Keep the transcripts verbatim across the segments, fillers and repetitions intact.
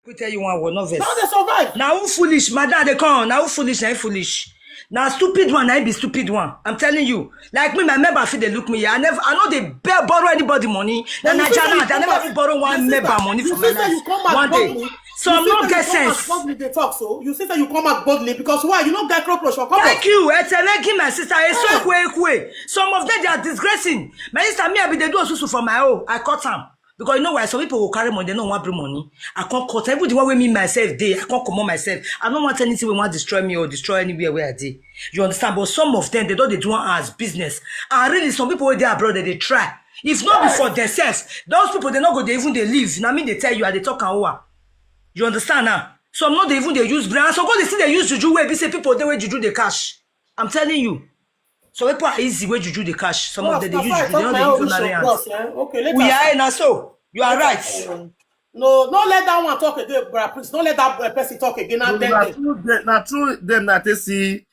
We tell you one word, no vex. Now they survive. Na who foolish, madam, they come. Na who foolish, na him foolish. Na stupid one, na him be stupid one. I'm telling you. Like me, my member fit dey look me. I never, I know they bear borrow anybody money. Na But you see say Naija you now, I come never out, fit borrow you one see member say, money you for my see say life. You come out One day. boldly. Some You see no say get you come out sense. Boldly, they talk so. You see say you come out boldly because why? You no get crop rush for come out. Thank you. Etelegi, my sister. Esokwe ekwe. Some of them, they are disgracing. My sister, me, I be dey do osusu for my own. I cut am. Because you know why? Some people will carry money, they no want bring money. I can't cut. Even the one wey me myself dey, I can't comot myself. I don't want anything wey want destroy me or destroy anywhere where I dey. You understand? But some of them, they don't dey do am as business. And really, some people wey dey abroad, they dey try. If not be for themselves, those people, they no go dey even dey live. Na me dey tell you, I dey talk am over. You understand now? Some no dey even dey use brain. Some go dey still dey use juju wey be say people dey wey juju dey cash. I'm telling you. Some people are easy wey juju dey cash. Some of Boss, them dey na use so I juju, they talk no my dey own use issue, ordinary hands. Boss. Eh? Okay, later. We are here now, so you are right. No, no, let that one talk again, bro. Please, don't let that uh, person talk again. Now, No, then, na then. through them, na through them that they see.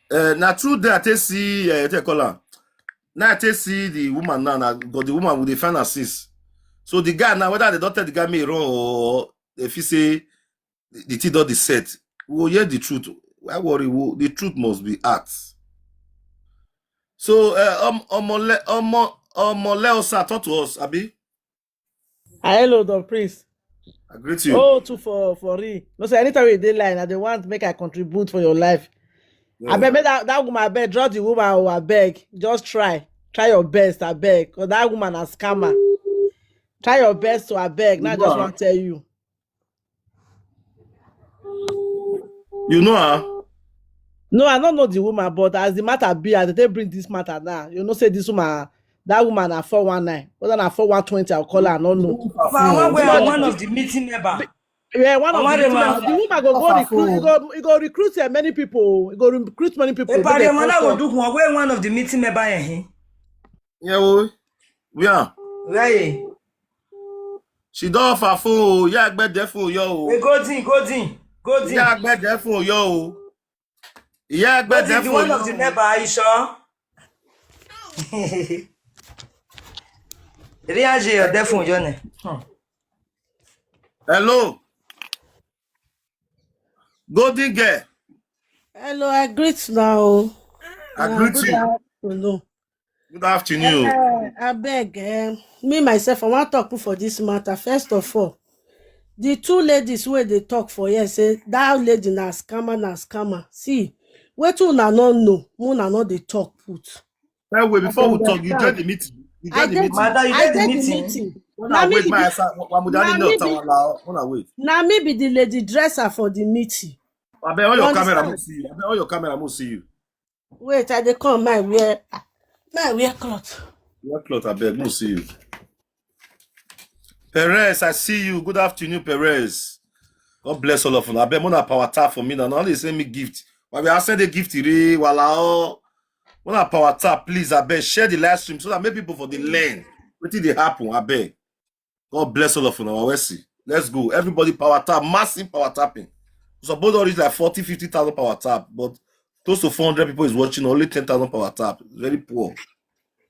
Uh, na through them that they see. Uh, they call her. Now they see the woman now. Now, but the woman will defend her since. So the guy now, whether they don't tell the guy me wrong or if he say the, the thing don't set, we will hear the truth. Why worry? We, the truth must be out. So, uh, um, Omole, Omo, Omole Osa, talk to us, Abi. Ah, hello, Don Prince. I greet you. Oh, too for for real. No say anytime you dey line, I dey want make I contribute for your life. I Yeah. beg make that, that woman, I beg, draw the woman. Oh, I beg, just try, try your best. I beg, cause that woman a scammer. Try your best to, I beg. Now I just Wow. want to tell you. You know her? No, I don't know the woman, but as the matter be, as they bring this matter now, you know say this woman, that woman at four one nine, whether na four one twenty, I'll call her. I don't know. But I want wear But one of the meeting member. Yeah, one I of want the them meeting, the out. woman go go Off her recruit, he phone. go he go recruit uh, many people. He go recruit many people. If Make I they dey one, I come go talk. Do one. Wear one of the meeting member. Eh? Yeah, oh, yeah. Right. She don't off her phone. Oh. Yeah, I bet that phone, yo. Hey, go din, go din, go din. Yeah, I bet that phone, yo. Yeah, I Go bet din, that the phone, one of the yo. member. Are you sure? Reaje your deaf phone, Johnny. Hmm. Hello. Golden girl. Hello, I greet now. I Uh, greet good you. afternoon. Good afternoon. Uh, I beg, uh, me myself, I want to talk for this matter. First of all, the two ladies where they talk for here say that lady na scammer, na scammer. See, wait till una no know, una no dey talk put. Anyway, before we talk, you Understand? get the meeting. You I get the get, meeting. Madam, you I get the get the meeting. meeting. When Na I me wait, be my the, son, when we na don't me know be, Tawala. When I wait. Na me be the lady dresser for the meeting. I bet all You your camera understand? Must see you. I bet all your camera Must see you. Wait, I dey come. My wear, my wear cloth. Your cloth, I beg, Must see you. Perez, I see you. Good afternoon, Perez. God bless all of you. I bet more power tap for me now. Now they send me gift. Why we I send a gift today? Voila. Oh. When I power tap, please, I beg, share the live stream so that many people for the learn. What did they happen? I beg. God bless all of you. Now, let's see. Let's go. Everybody power tap. Massive power tapping. Suppose all reach like forty, fifty thousand power tap, but close to four hundred people is watching. Only ten thousand power tap. Very poor.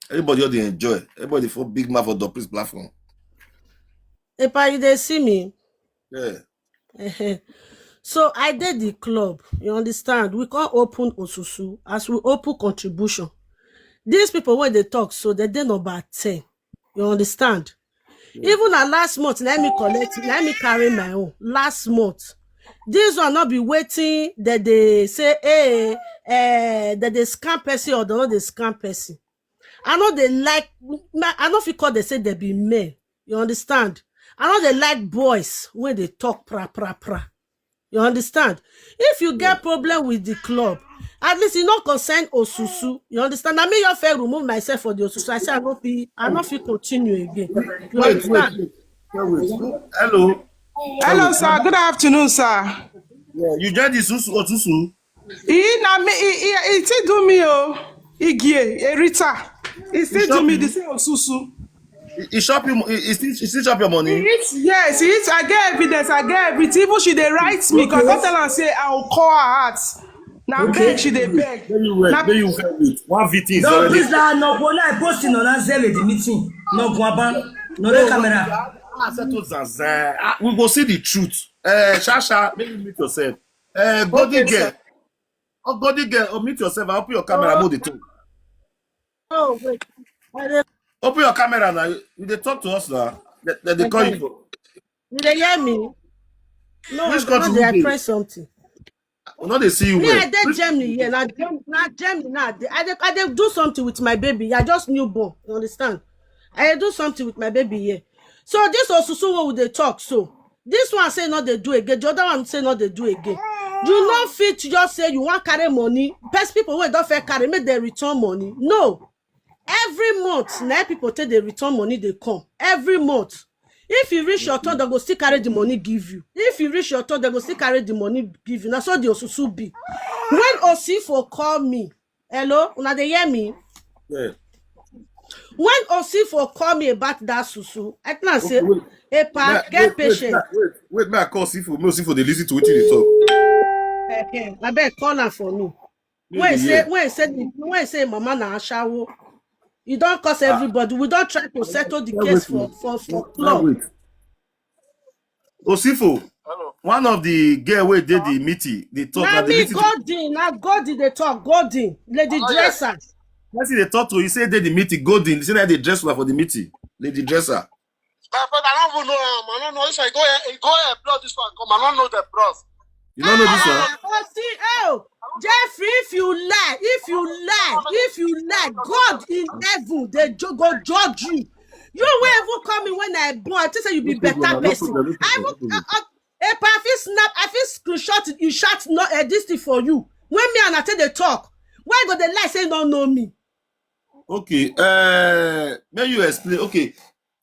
Everybody ought to enjoy. Everybody for big mouth for the please platform. Epa, you dey see me? Yeah. Ehen. So I did the club. You understand? We can't open Osusu as we open contribution. These people when they talk, so they dey number ten. You understand? Even na last month, let me collect, let me carry my own. Last month, this one not be waiting that they say, hey, eh, that they scam person or they not they scam person. I know they like, I know if you call they say they be men. You understand? I know they like boys when they talk pra pra pra. You understand? If you get problem with the club, at least you not concern Osusu. You understand? I mean, you fair remove myself for the Osusu. I say I not feel, I not feel continue again. You Wait, wait, understand? Wait, wait. Hello. Hello, sir. Good afternoon, sir. Yeah, you get this Osusu. He na me. He, he, he still do me, oh. Igie, Erita. He still do me the same Osusu. He shop you. He, he still, he still shop your He money. Eats, yes, he eats. I get evidence. I get everything. Even she they write me because I tell her say I will call her out. Now beg she they beg. Where you wait? Where you wait? One V T is Don already. Please, now no go now posting on that zero the meeting. No go aban. No the camera. I said to Zaza, ah, we go see the truth. Uh, Shasha, make you mute yourself. Uh, Golden Okay, girl, sir. Oh, Golden girl, unmute yourself. I open your camera. Move the talk. Oh, wait. I dey, Open your camera now. You dey talk to us now. They, they, they call you. You dey hear me? No, Which I don't country dey, you I dey? Press something. We no dey see you Me, well. I dey Germany here. Na Germany, na Germany now. I dey, I dey, I dey do something with my baby. I just newborn. You understand? I dey do something with my baby here. So this Osusu wey we dey talk so. This one say no dey do again. The other one say no dey do again. You no fit just say you wan carry money. Pes people wey don fit carry, make dem return money. No. Every month, na people take dey return money dey come. Every month. If you reach your turn, they go still carry the money give you. If you reach your turn, they go still carry the money give you. Na so the Osusu be. When Osifo call me, hello, una dey hear me? Yeah. When Osifo call me about that Susu, I think I say, Okay, wait. hey, pa, Wait, get wait, wait, patient. wait, wait, make I call Sifu. Make Sifu dey listen to wetin you dey talk. Eh, eh, I beg call am for me. Make When the say, year. When say, the, when say mama na ashawo, you don cause Ah, everybody. We don try to settle the Wait, case wait, for for for wait, club. wait. Osifo, Hello. One of the girl wey dey the meeting, they talk Na at the me, meeting. Golden, na Golden dey talk, Golden, Lady Oh, yes. Dresser. Person they talk to, you say they the meeting, Golden. Say that they dress well for the meeting, Lady Dresser. My friend, I don't even know him. I don't know. If I go here, go here, blow this one come. I don't know the bros. You don't know this one? Ah, oh, see, oh, Jeffrey, if you lie, if you lie, if you lie, God in heaven, they ju- go judge you. You will even come in when I born. I think say you be No problem, better no person. problem, no I problem, will, no problem. uh, uh, if I fit snap, I fit screenshot it, you shot no uh, this thing for you. When me and I take the talk, why go they lie say you don't know me? Okay, uh, may you explain? Okay,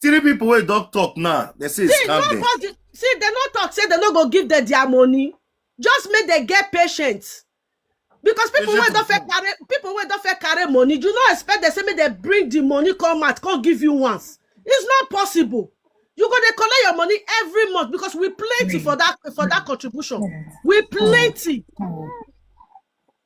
three people wey don talk now. They say See, scam them. Nobody, see, they no talk say they no go give them their money. Just make they get patient. Because people wey Patient don fit of carry, people wey don fit carry money, you no expect them say make they bring the money come out, come give you once. It's not possible. You go dey collect your money every month because we plenty for that for that contribution. We plenty.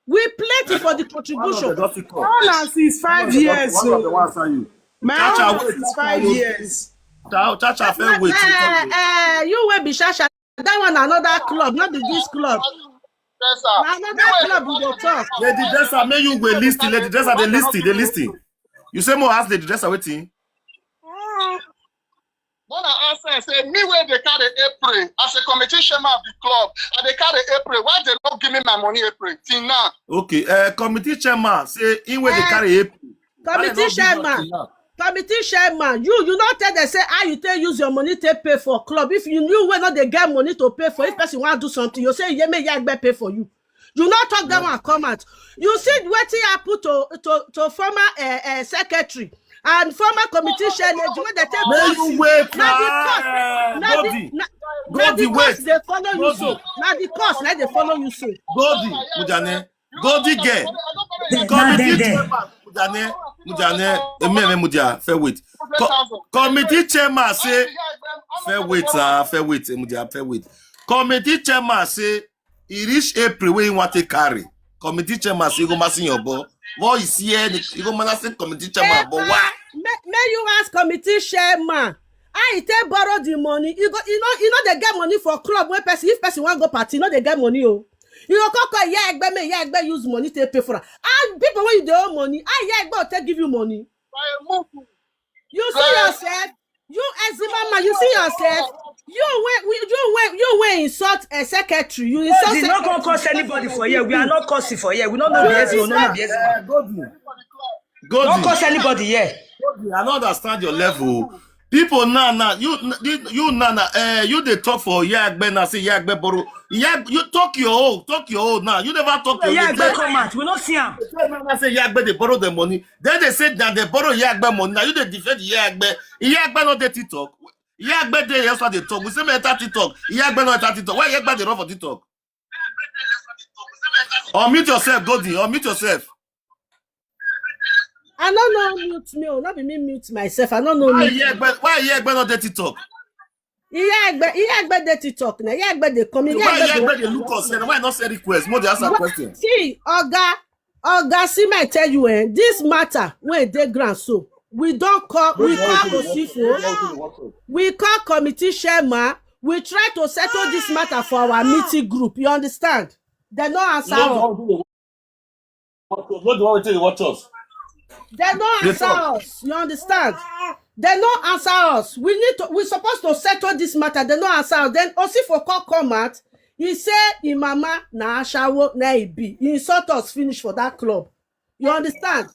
We plenty for the One of contribution. them don still call. All as is One five of them don years. one of them So wan answer you. my Chacha, own as wait, is five Chacha, years. Cha- Chacha, fair wait. Uh, uh, you will be Shasha. That one another club, not be this club. Yes, sir. Na another club we go talk. Lady Dresser, may you go listen. Lady Dresser, they listen, they listen. You say more ask Lady Dresser waiting. When I ask her, I say, me where they carry April as a committee chairman of the club, and they carry April. Why they not give me my money April till now? Okay, uh, committee chairman say in where they Eh, carry April. Committee chairman, committee chairman, you you not tell them say how you take use your money to pay for club. If you knew when not they get money to pay for, if person want do something, you say yeah, may yeah, pay for you. You not talk that one come out. You see what he happened to to to former uh, uh, secretary and former committee chair lady when they take May course. You wait Na the now. course, na the Golden. na, na the Golden, course wait. they follow you so. Golden. Na the course na they follow you so. Golden, Mujane. Golden girl. Na Committee dem there. Chairman, Mujane, Mujane, Ememe Mudia, fair wait. Co- committee chairman say, fair wait, ah, fair wait, eh, Mudia, fair wait. Committee chairman say, he reach April where he want to carry. Committee chairman say, you go massing your ball. What is here? You go massing committee chairman, but why? May, may you ask committee chairman. How he take borrow the money? You go, you know, you know they get money for club when person if person want go party, you know they get money. Oh, you go call call yeah, egbe me, yeah, egbe use money to pay for am. And people when you dey owe money, ah, yeah, egbe take give you money. You see yourself, you as a mama, you see yourself. You when you when you when insult a secretary, you insult. They not Secretary. Gonna curse anybody for here. We are not cursing for here. We don't know the S O, no know the S O. Eh, Golden. Golden. Don't curse anybody here. Golden, I don't understand your level. People now, now you, you, you now, now, eh, you they talk for Yagbe now. Say Yagbe borrow. Yeah, you talk your own, talk your own now. You never talk your Yeah, own. they come out. We not see him. They say now say Yagbe they borrow the money. Then they said that they borrow Yagbe money. Now you they defend Yagbe. Yagbe not the TikTok. Yagbe they that's what they talk. We say me enter TikTok. Yagbe not enter TikTok. Why Yagbe they run for TikTok? Unmute yourself, Golden. Unmute yourself. I don't know mute me. Oh, not be me mute myself. I don't know Why mute. Yagbe? Why Yagbe not the TikTok? Iyagbe, Iyagbe dey TikTok na. Iyagbe dey come. Why Iyagbe Yagbe dey they look us? Why not say request? More they ask a Wha- question. See, Oga, Oga, see my tell you, eh, this matter wey dey ground so, We don call, we call Osifo, we call committee chairman, we try to settle this matter for our meeting group, you understand? Dem no answer us. No, the one wey dey watch us. Dem no answer us, you understand? Dem no answer us. We need to, we supposed to settle this matter. Dem no answer us. Then Osifo come come out. He say him mama na ashawo na he be. He insult us finish for that club. You understand?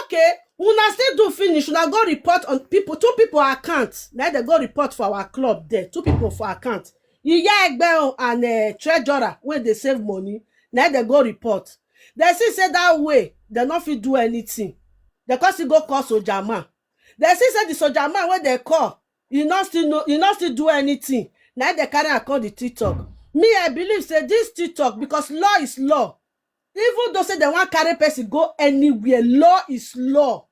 Okay, una still do finish. Una go report on people, two people account. Now they go report for our club there. Two people for account. Iya Egbe and uh, treasurer wey dey save money. Now they go report. They see say that way they no fit do anything. They come still go call soldier man. They see say the soldier man wey they call, he no still know, he no still do anything. Now they carry am come the TikTok. Me, I believe say this TikTok, because law is law. Even though say they wan carry person go anywhere, law is law.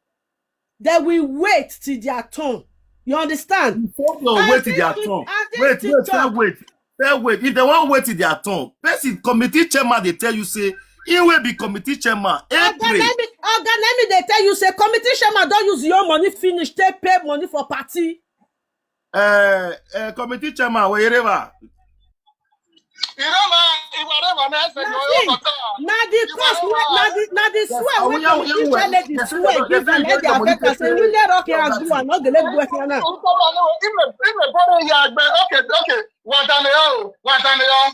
They will wait till their turn. You understand? Before they wait till their turn. Wait, wait, wait, wait. If they wan wait till their turn, person committee chairman dey tell you say he will be committee chairman. April. Oga, let me, oga, let me dey tell you say committee chairman don use your money finish, take pay money for party. Uh, uh, committee chairman, wherever. Irema, Iwarema, na ese na the cost wey na the na the swear wey committee chair lady swear give am make dey affect am say nílé rock yẹn àdúrà náà gèlè gbọ́ ẹ̀kẹ́ náà. Ime ime bọ́dọ̀ ya gbẹ okay okay wàdàmíyàn o wàdàmíyàn.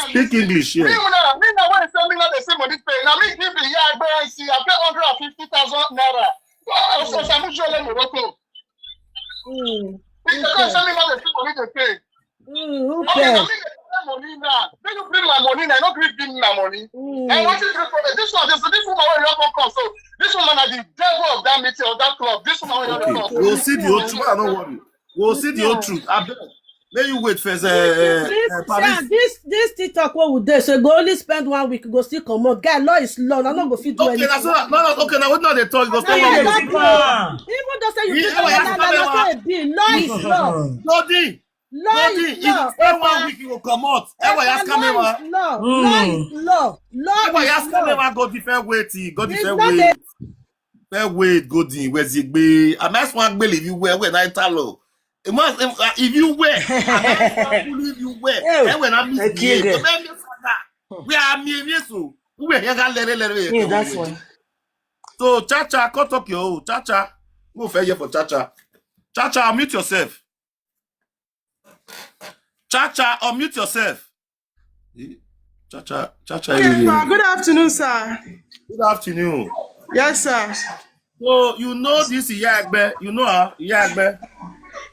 Speak English here. Me now, me now when say me not the same money pay. Now me give the ya gbẹ see I pay hundred and fifty thousand naira. Osamuju ole Morocco. He dey tell me no dey see money dey pay. Mm, okay. Okay, na me dey pay money now. Make you bring my money now. No gree give me my money. Mm. I want you to pay this one. This this woman wey you come come so. This woman na the devil of that meeting of that club. This woman wey you come. Okay, we'll see the whole truth. I don't worry. We'll see the whole truth. I beg. Make you wait first. Uh, uh, Paris. This this TikTok wey we dey so go only spend one week go still comot. Guy, law is law. I no go fit do anything. Okay, that's what. No, no, okay, now what not dey talk? Go spend one week. Even though say you fit do that, na so e be. Law is law. Godin. Godin, if you spend one week, you go comot. Ewa, you ask me wa. Law, law is law. Law is law. Ewa, you ask me wa. Godin, fair wait, Godin, fair wait. Fair wait, Godin. Where's the gbe? I'm ask one gbele if you wear when I tell you. If you wear, if you wear, I wear not misbehave. Where am I so? Who were here? That's why. So, Chacha, cut up your own. Chacha, go fair here for Chacha. Chacha, unmute yourself. Chacha, unmute yourself. Chacha, Chacha. Yes, sir. Good afternoon, sir. Good afternoon. Yes, sir. So you know this Iya Egbe, you know her, Iya Egbe.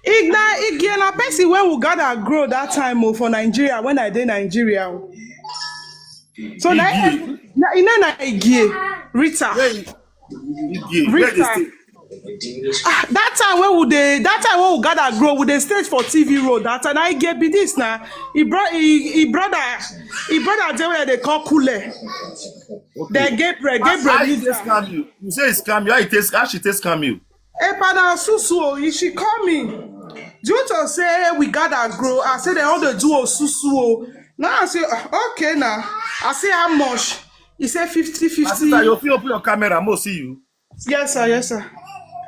Igna Igie na person wey we gather grow that time o for Nigeria when I dey Nigeria o. So na e na na Igie Rita. Igie, where dey stay? Ah, that time wey we dey that time wey we gather grow we dey stage for T V road that time na Igie be this na e bro e e brother e brother dey where dey call Kule. Okay. Then Gabriel, Gabriel. How, how you take scam you? You say it's scam you. How you take how she take scam you? Epa na susu o, she call me. Due to say we gather grow, I say they all dey do osusu o. Now I say ah, okay now. I say how much? He say fifty fifty. My sister, you fit open your camera, mo see you. Yes sir, yes sir.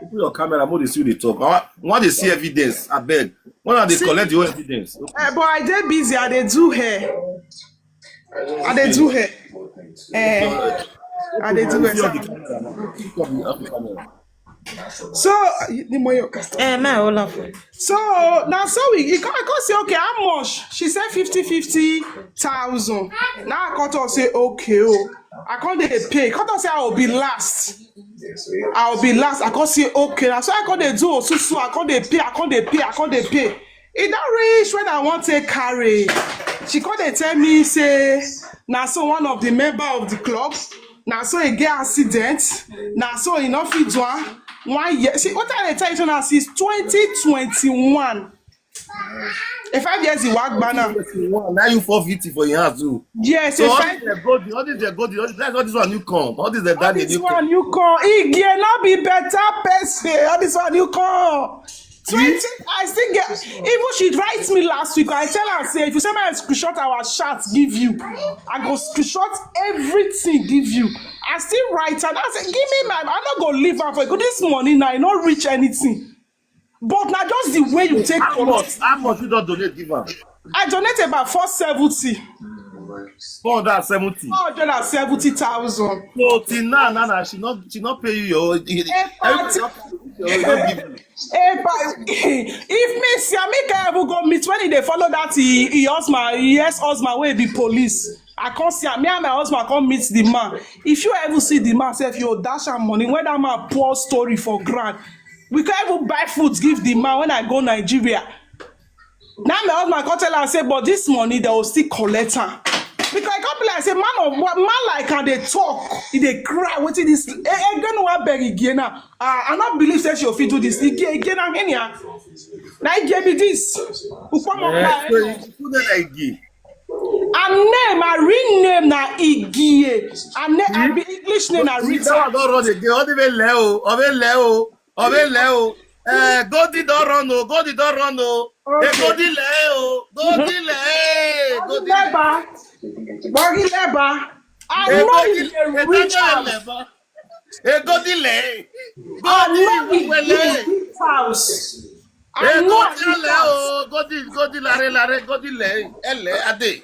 Open your camera, mo dey see you dey talk. I want dey see evidence, I beg. When I dey collect your evidence. Okay. Uh, but I dey busy, I dey do hair. I dey do hair. Eh, I dey do hair. So, eh, my hold up. So now, so we, he come, I come say, okay, how much? She said fifty, fifty thousand. Now I come talk say, okay, oh, I come dey pay. Come talk say I will be last. I will be last. I come say, okay. Now so I come dey do osusu. I come dey pay. I come dey pay. I come dey pay. E don reach when I wan take carry. She come dey tell me say na so one of the member of the club, na so e get accident, na so e no fit do am. One year, see what I dey tell you now since twenty twenty-one. A five years you work banner. Now you four fifty for your house too. Yes, so all this go, all this go, all this one you come, all this the all this one you come. Igie no be better person. All this one you come. Twenty, I still get, even she write me last week. I tell her, say, if you say my screenshot our chat, give you. I go screenshot everything, give you. I still write her. I say, give me my, I not go leave her for you. This money now, I not reach anything. But now just the way you take How much? How much you don't donate? Give her. I donate about four seventy. Four hundred seventy. Four hundred and seventy thousand. So till now, now, now she not she not pay you your. Everything not pay you, you not give you. If me see, I make I ever go meet when they follow that he, he husband, he ex husband will be police. I can't see me and my husband come meet the man. If you ever see the man, say if you dash am money, when that man pour story for grant, we can't even buy food give the man when I go Nigeria. Now my husband come tell am say, but this money they will still collect am. Because I come be like say man of man like am dey talk, e dey cry. Wetin this again? One beg again now. Ah, I not believe say she fit do this again. Again, I'm here. Now again be this. Ukpama Eh, cry. So you put it like this. Her name, her real name na Igie. Her name, her be English name na That Rita. one don't run again. All the way Leo, Ove Leo, Ove Leo. Eh, Goldie don't run, oh, Goldie don't run, oh. Hey, Goldie Leo, Goldie Leo, Goldie Leo. Leba, Bori Leba. I Hey, know Goldie you dey Leo, reach out. Leo. Hey, Goldie Leo. I know Goldie you dey Leo. reach house. I Hey, know I Goldie reach house. Leo, Goldie, Goldie Lare, Lare, Goldie Leo. Ele, Ade.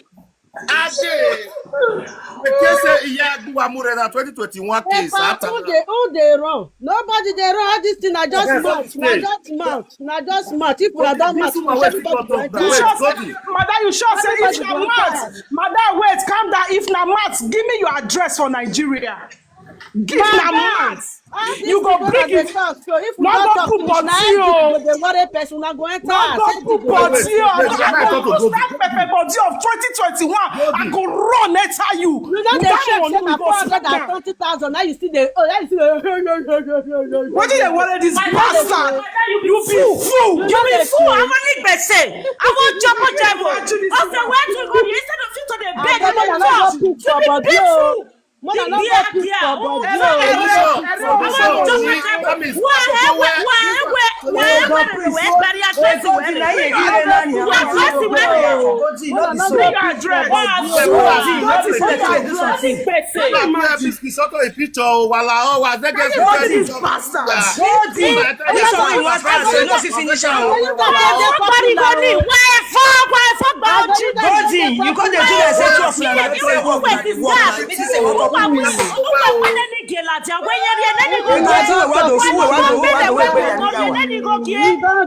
Ade. The case say Iya Aduwa Murena twenty twenty-one case. Epa, After who dey who dey run? Nobody dey run. All this thing na just mouth. Na just mouth. Na just mouth. If una don mouth, This woman wey she got up now. You Wait, sure say Goldie. Mother, you sure say if na mouth, Mother, wait, calm down. If na mouth, give me your address for Nigeria. Give na mouth. You go bring it. So if we No don go talk put finish, na body I o. go dey worry person. Una go enter. No go put body o. I go use that pepper body of twenty twenty-one. I go run enter you. You know they check say na four hundred and twenty thousand. Now you still dey oh, now you still dey. Wetin dey worry this bastard? You be fool. You be fool. I wan need gbese. I wan jump on jump. Ọsẹ wey tún go instead of you to dey beg, you dey talk. You be big fool. Mona no go pick for body o. Sọtọ a picture o, wala o, wa zege. What is bastard? Goldie, you know say you wan start, so you no fit finish am o. Goldie, you go dey do like say two of una na dey work, una dey work, una dey work, una dey work.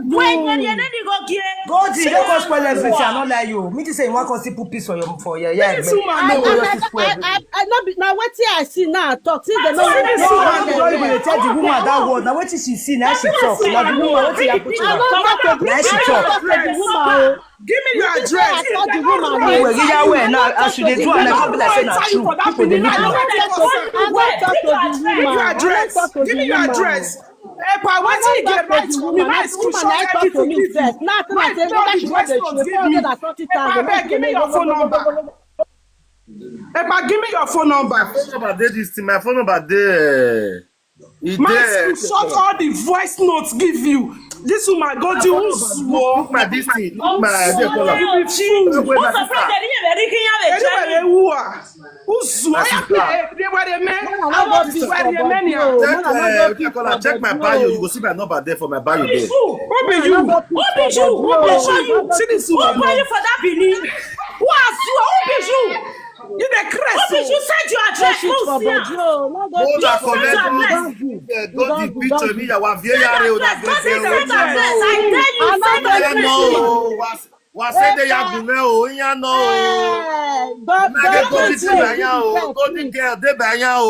Wetin say we go do? Goldie, you don come spoil everything. I no lie you. Me think say you wan come still put peace for your for your yeah. This woman I, no. I, I, I, I, I no be na wetin I see now I talk. See the no This No, woman no, no, you go dey tell the woman that word. Now wetin she see, now she talk. Now the woman wetin happen to I her. no talk to the Now she I talk. no talk to the woman o. Give me your I address. talk the woman Anyway, o. yeah, yeah, well, now as you dey do am, like, come be like say na true. People dey look I no you. talk to I no talk to the Give me woman. your I no address. talk to Give the me your woman. address. Epa, wetin you get right for me? My screenshot everything give me. Now I tell her say whether she wan dey show four hundred and thirty thousand. Epa, abeg, give me your phone number. Epa, give me your phone number. Phone number dey this thing. My phone number dey. E My dey. screenshot all the voice notes give you. This woman go do swore. Look my this thing. Look my idea call am. You be fool. Wait, my sister. Anyway, who are? Who swore? They were the men. Mona no go pick for body o. Check, Mona no uh, go pick call am. for Check my body bio. o. You go see my number there for my bio there. Who be you? Who be you? Who be you? See this woman. Who be you for that Benin? Who has you? Who be you? You dey craze. Who be you? Send your address. Check it Who for see am? body o. No go Hold pick on, for collect body. all the, uh, Goldie picture me. Yawa vie ya re o na Send your gbese o. address. I tell you, I no send go your Iya pick no address. for o. Wa se- wa se de ya gun me o. Iya no o. But Na get but Goldie dey by ya o. Goldie girl dey by ya o.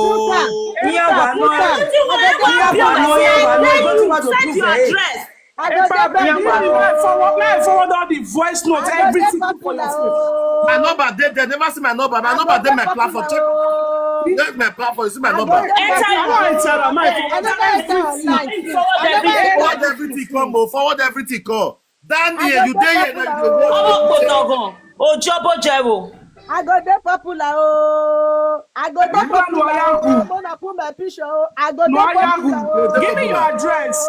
Iya wa no. Iya wa no. Iya wa no. Wetin you wan do? Send your address. I go dey Epa, abeg, popular make I o. forward, make I forward all the voice notes, I go dey everything for popular your phone. o. My number dey there. Never see my number. My I number go dey dey my platform. popular Check. o. Check my platform. You see my I go number. dey Enter your Go and tell her, my I never enter online. I never Forward enter. Everything come o. Forward everything come. Dandy, I you go dey dey here now. You dey popular o. watch. Ọmọ kò tọ̀gàn, òjò bó jẹ wò. I go dey popular o. I go dey popular o. Mona put my picture o. I go dey popular o. Give me your address.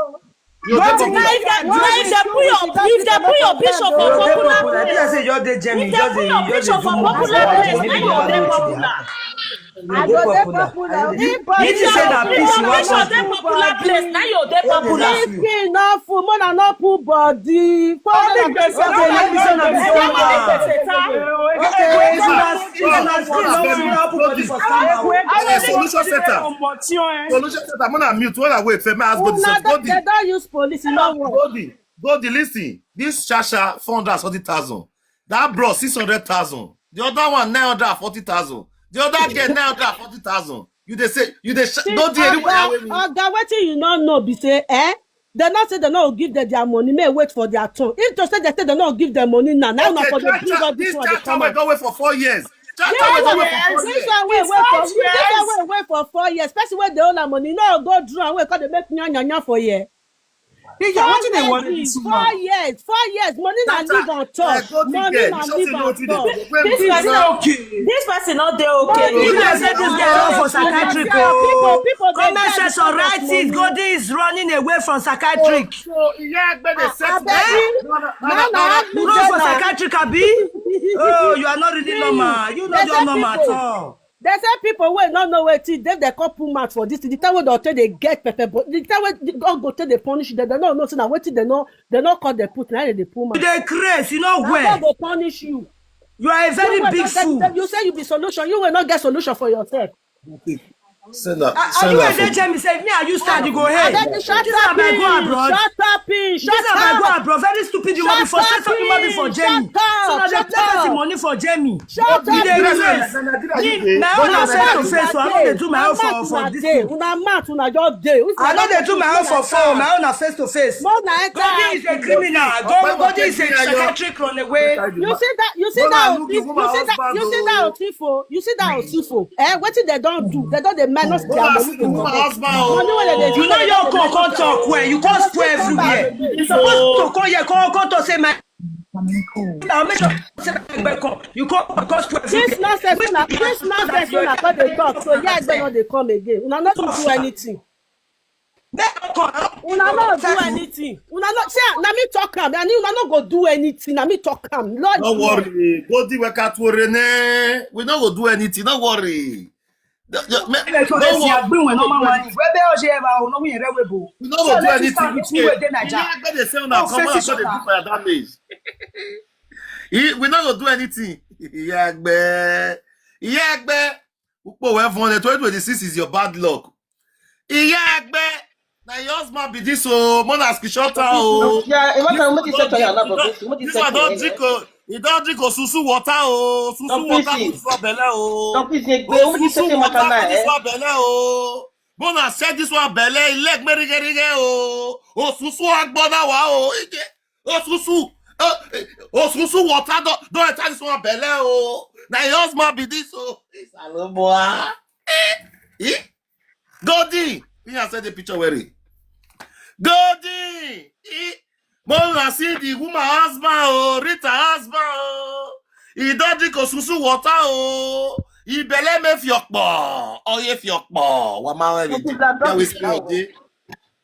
You go dey popular. If dem, if dem put your, if dem put your picture for popular place, if dem put your picture for popular place, na you go dey popular. I go dey popular. If you say na peace you want, popular place, na you dey popular. If skin no full, mona no put body. Public person dey like say na scammer. Okay, if na, if na skin no full, no put body for scammer. Solution setter. Solution setter. Mona mute. When I wait, for me, ask God this. Una, dem don use police, e no work. Godi, Godi, listen. This shasha, four hundred and forty thousand. That bro, six hundred thousand. The other one, nine hundred and forty thousand. The other girl, nine hundred and forty thousand. You dey say, you dey sh-, Godi, anywhere away me. Oga, wetin you no know be say, eh? Dem no say dem no go give dem their money, make wait for their turn. If to say dem say dem no go give dem money now, now una for dey bring all this one dey come out. This one wey don wait for four years. This one wey wait for, this one wey wait for four years. Person wey dey owe am money, no go draw am, wey come dey make nya, nya, nya for here. Wetin dey worry this woman? Four years, four years, money na leave and talk. Money na leave and talk. This person, this person no dey okay. If I say this girl run for psychiatric, people, people, comment section, write it. Godi is running away from psychiatric. So, yeah, I bet they set. Run for psychiatric, abi? Oh, you are not really normal. You no dey normal at all. They say people wey no know wetin dey, they come put mouth for this thing. The time wey dem take dey get pepper, but the time wey God go take dey punish them, they no know say na wetin they no, they no call the put, na they dey put mouth. You dey craze, you know where. God go punish you. You are a very big fool. You say you be solution, you will not get solution for yourself. Send her, send her. Are you a Jamie? Say me, are you stand? You go ahead. Shut up, shut up. Very stupid human being. For say something human being for Jamie. So now they play person money for Jamie. Shut up. You dey craze. My own na face to face, so I no dey do my own for, for this thing. Una mouth, una just dey. I no dey do my own for phone. My own na face to face. Godi is a criminal. Godi is a psychiatric runaway. You see that? You see that? You see that? You see that? Osifo, you see that Osifo? Eh, wetin dem don do? Dem don dey minus their money. Money wey dem dey do. You know your come, come talk well. You come spoil everywhere. You suppose to come here, come, come talk say my. Now make sure say my back come. You come, come spoil everywhere. This nonsense una, this nonsense una come dey talk. So yeah, dem no dey come again. Una no fit do anything. Una no do anything. Una no, see, na me talk am. And una no go do anything. Na me talk am. No worry. Godi weka tuore ne. We no go do anything. No worry. We no go do anything. They say una come out, so they do fire damage. We no go do anything. Iyagbe. Iyagbe. Ukpo we fun, twenty twenty-six is your bad luck. Iyagbe, na your husband be this, oh, mona screenshot, oh. Yeah, e matter, make you set your lap for this. This one don drink, oh, he don drink, oh, susu water, oh, susu water put for belle, oh. Susu water put for belle, oh. Mona said this one belle, e leg me rige rige, oh. Oh, susu agbona wa, oh. Osusu, uh, osusu water don, don enter this one belle, oh. Na your husband be this, oh. This Alomoa. Eh? Eh? Godi. Me, I said the picture where he. Godi. Eh? Mona see the woman husband, oh, Rita husband, oh. He don drink osusu water, oh. He belle me fiokpo. Oh, ye fiokpo. Wama we. That we spell, eh?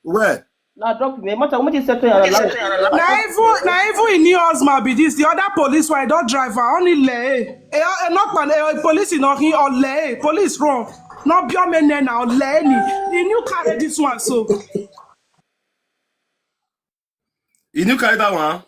Where? Na drop me. Matter, make you settle your life. Na even, na even him new husband be this. The other police one, e don drive am. Only le. E, e, not man, e, police, e not him, or le. Police run. Not be your man na, or le ni. He new carry this one, so. He new carry that one.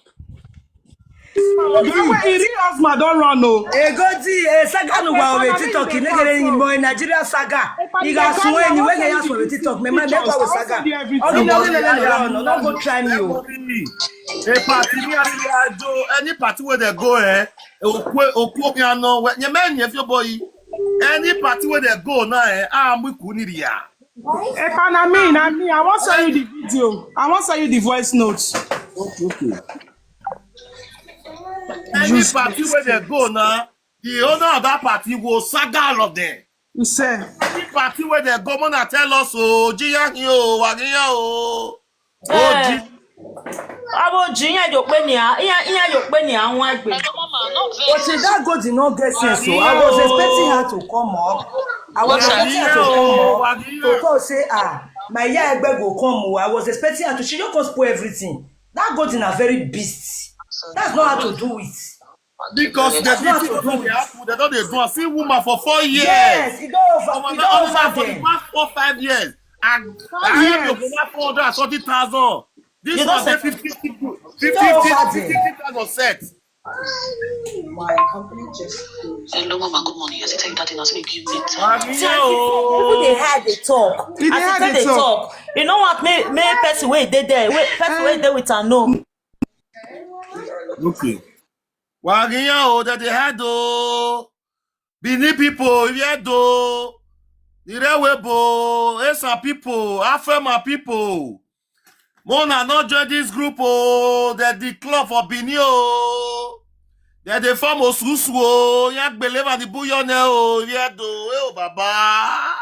He real husband don run, oh. Egodi, eh, saga no wa over TikTok. You no get any more in Nigeria saga. You got so anyway, they ask for TikTok. Me, man, never was saga. All the no, no, no, no, no, no, go try me, oh. A party, me, I really, I do. Any party where they go, eh? Okwe, okwe, ya no. When you man, if your boy, any party where they go now, eh? Ah, we kuniria. Epa, na me, na me. I wan send you the video. I wan send you the voice note. Okay, okay. Any party where they go now, the owner of that party will saga all of them. You say. Any party where they go, mona tell us, oh, jiya yo, wagiya, oh. Eh. Abo ji, ihe dị okpe na ya, ihe, ihe dị okpe na ya, nwa egbe. But she, that girl did not get sense, so I was expecting her to come up. I was expecting her to come up to talk, say, ah, My Iya Egbe go come o. I was expecting her to. She just come spoil everything. That Golden na very beast. That's not how to do it. Because the That's not thing to wey do dey it. Happen, they don dey do am. See woman for four years. Yes, e don over. Omo, E na don only over for the them. Past four, five years. And Five I am years. Yoruba four hundred and forty thousand. This You one don dey settle. fifty, E fifty, don over fifty them. thousand set. My company just closed. Hello, mama. Good morning. I say tell you that thing. I say give me time. Wàgíyá People dey o. hide dey talk. E dey As e hide take dey dey talk. Talk, you know what? Make make person wey dey there, wey person wey dey with am know. Okay. Wàgíyá o, dem dey hide o. Benin people, Iwiedo, Irewebo, Esa people, Afema people. Make una no join this group o. Dem the club for Benin o. Dem dey form Osusu o. Iya Agbele Madibu Iyone o. Iwiedo, eh o baba.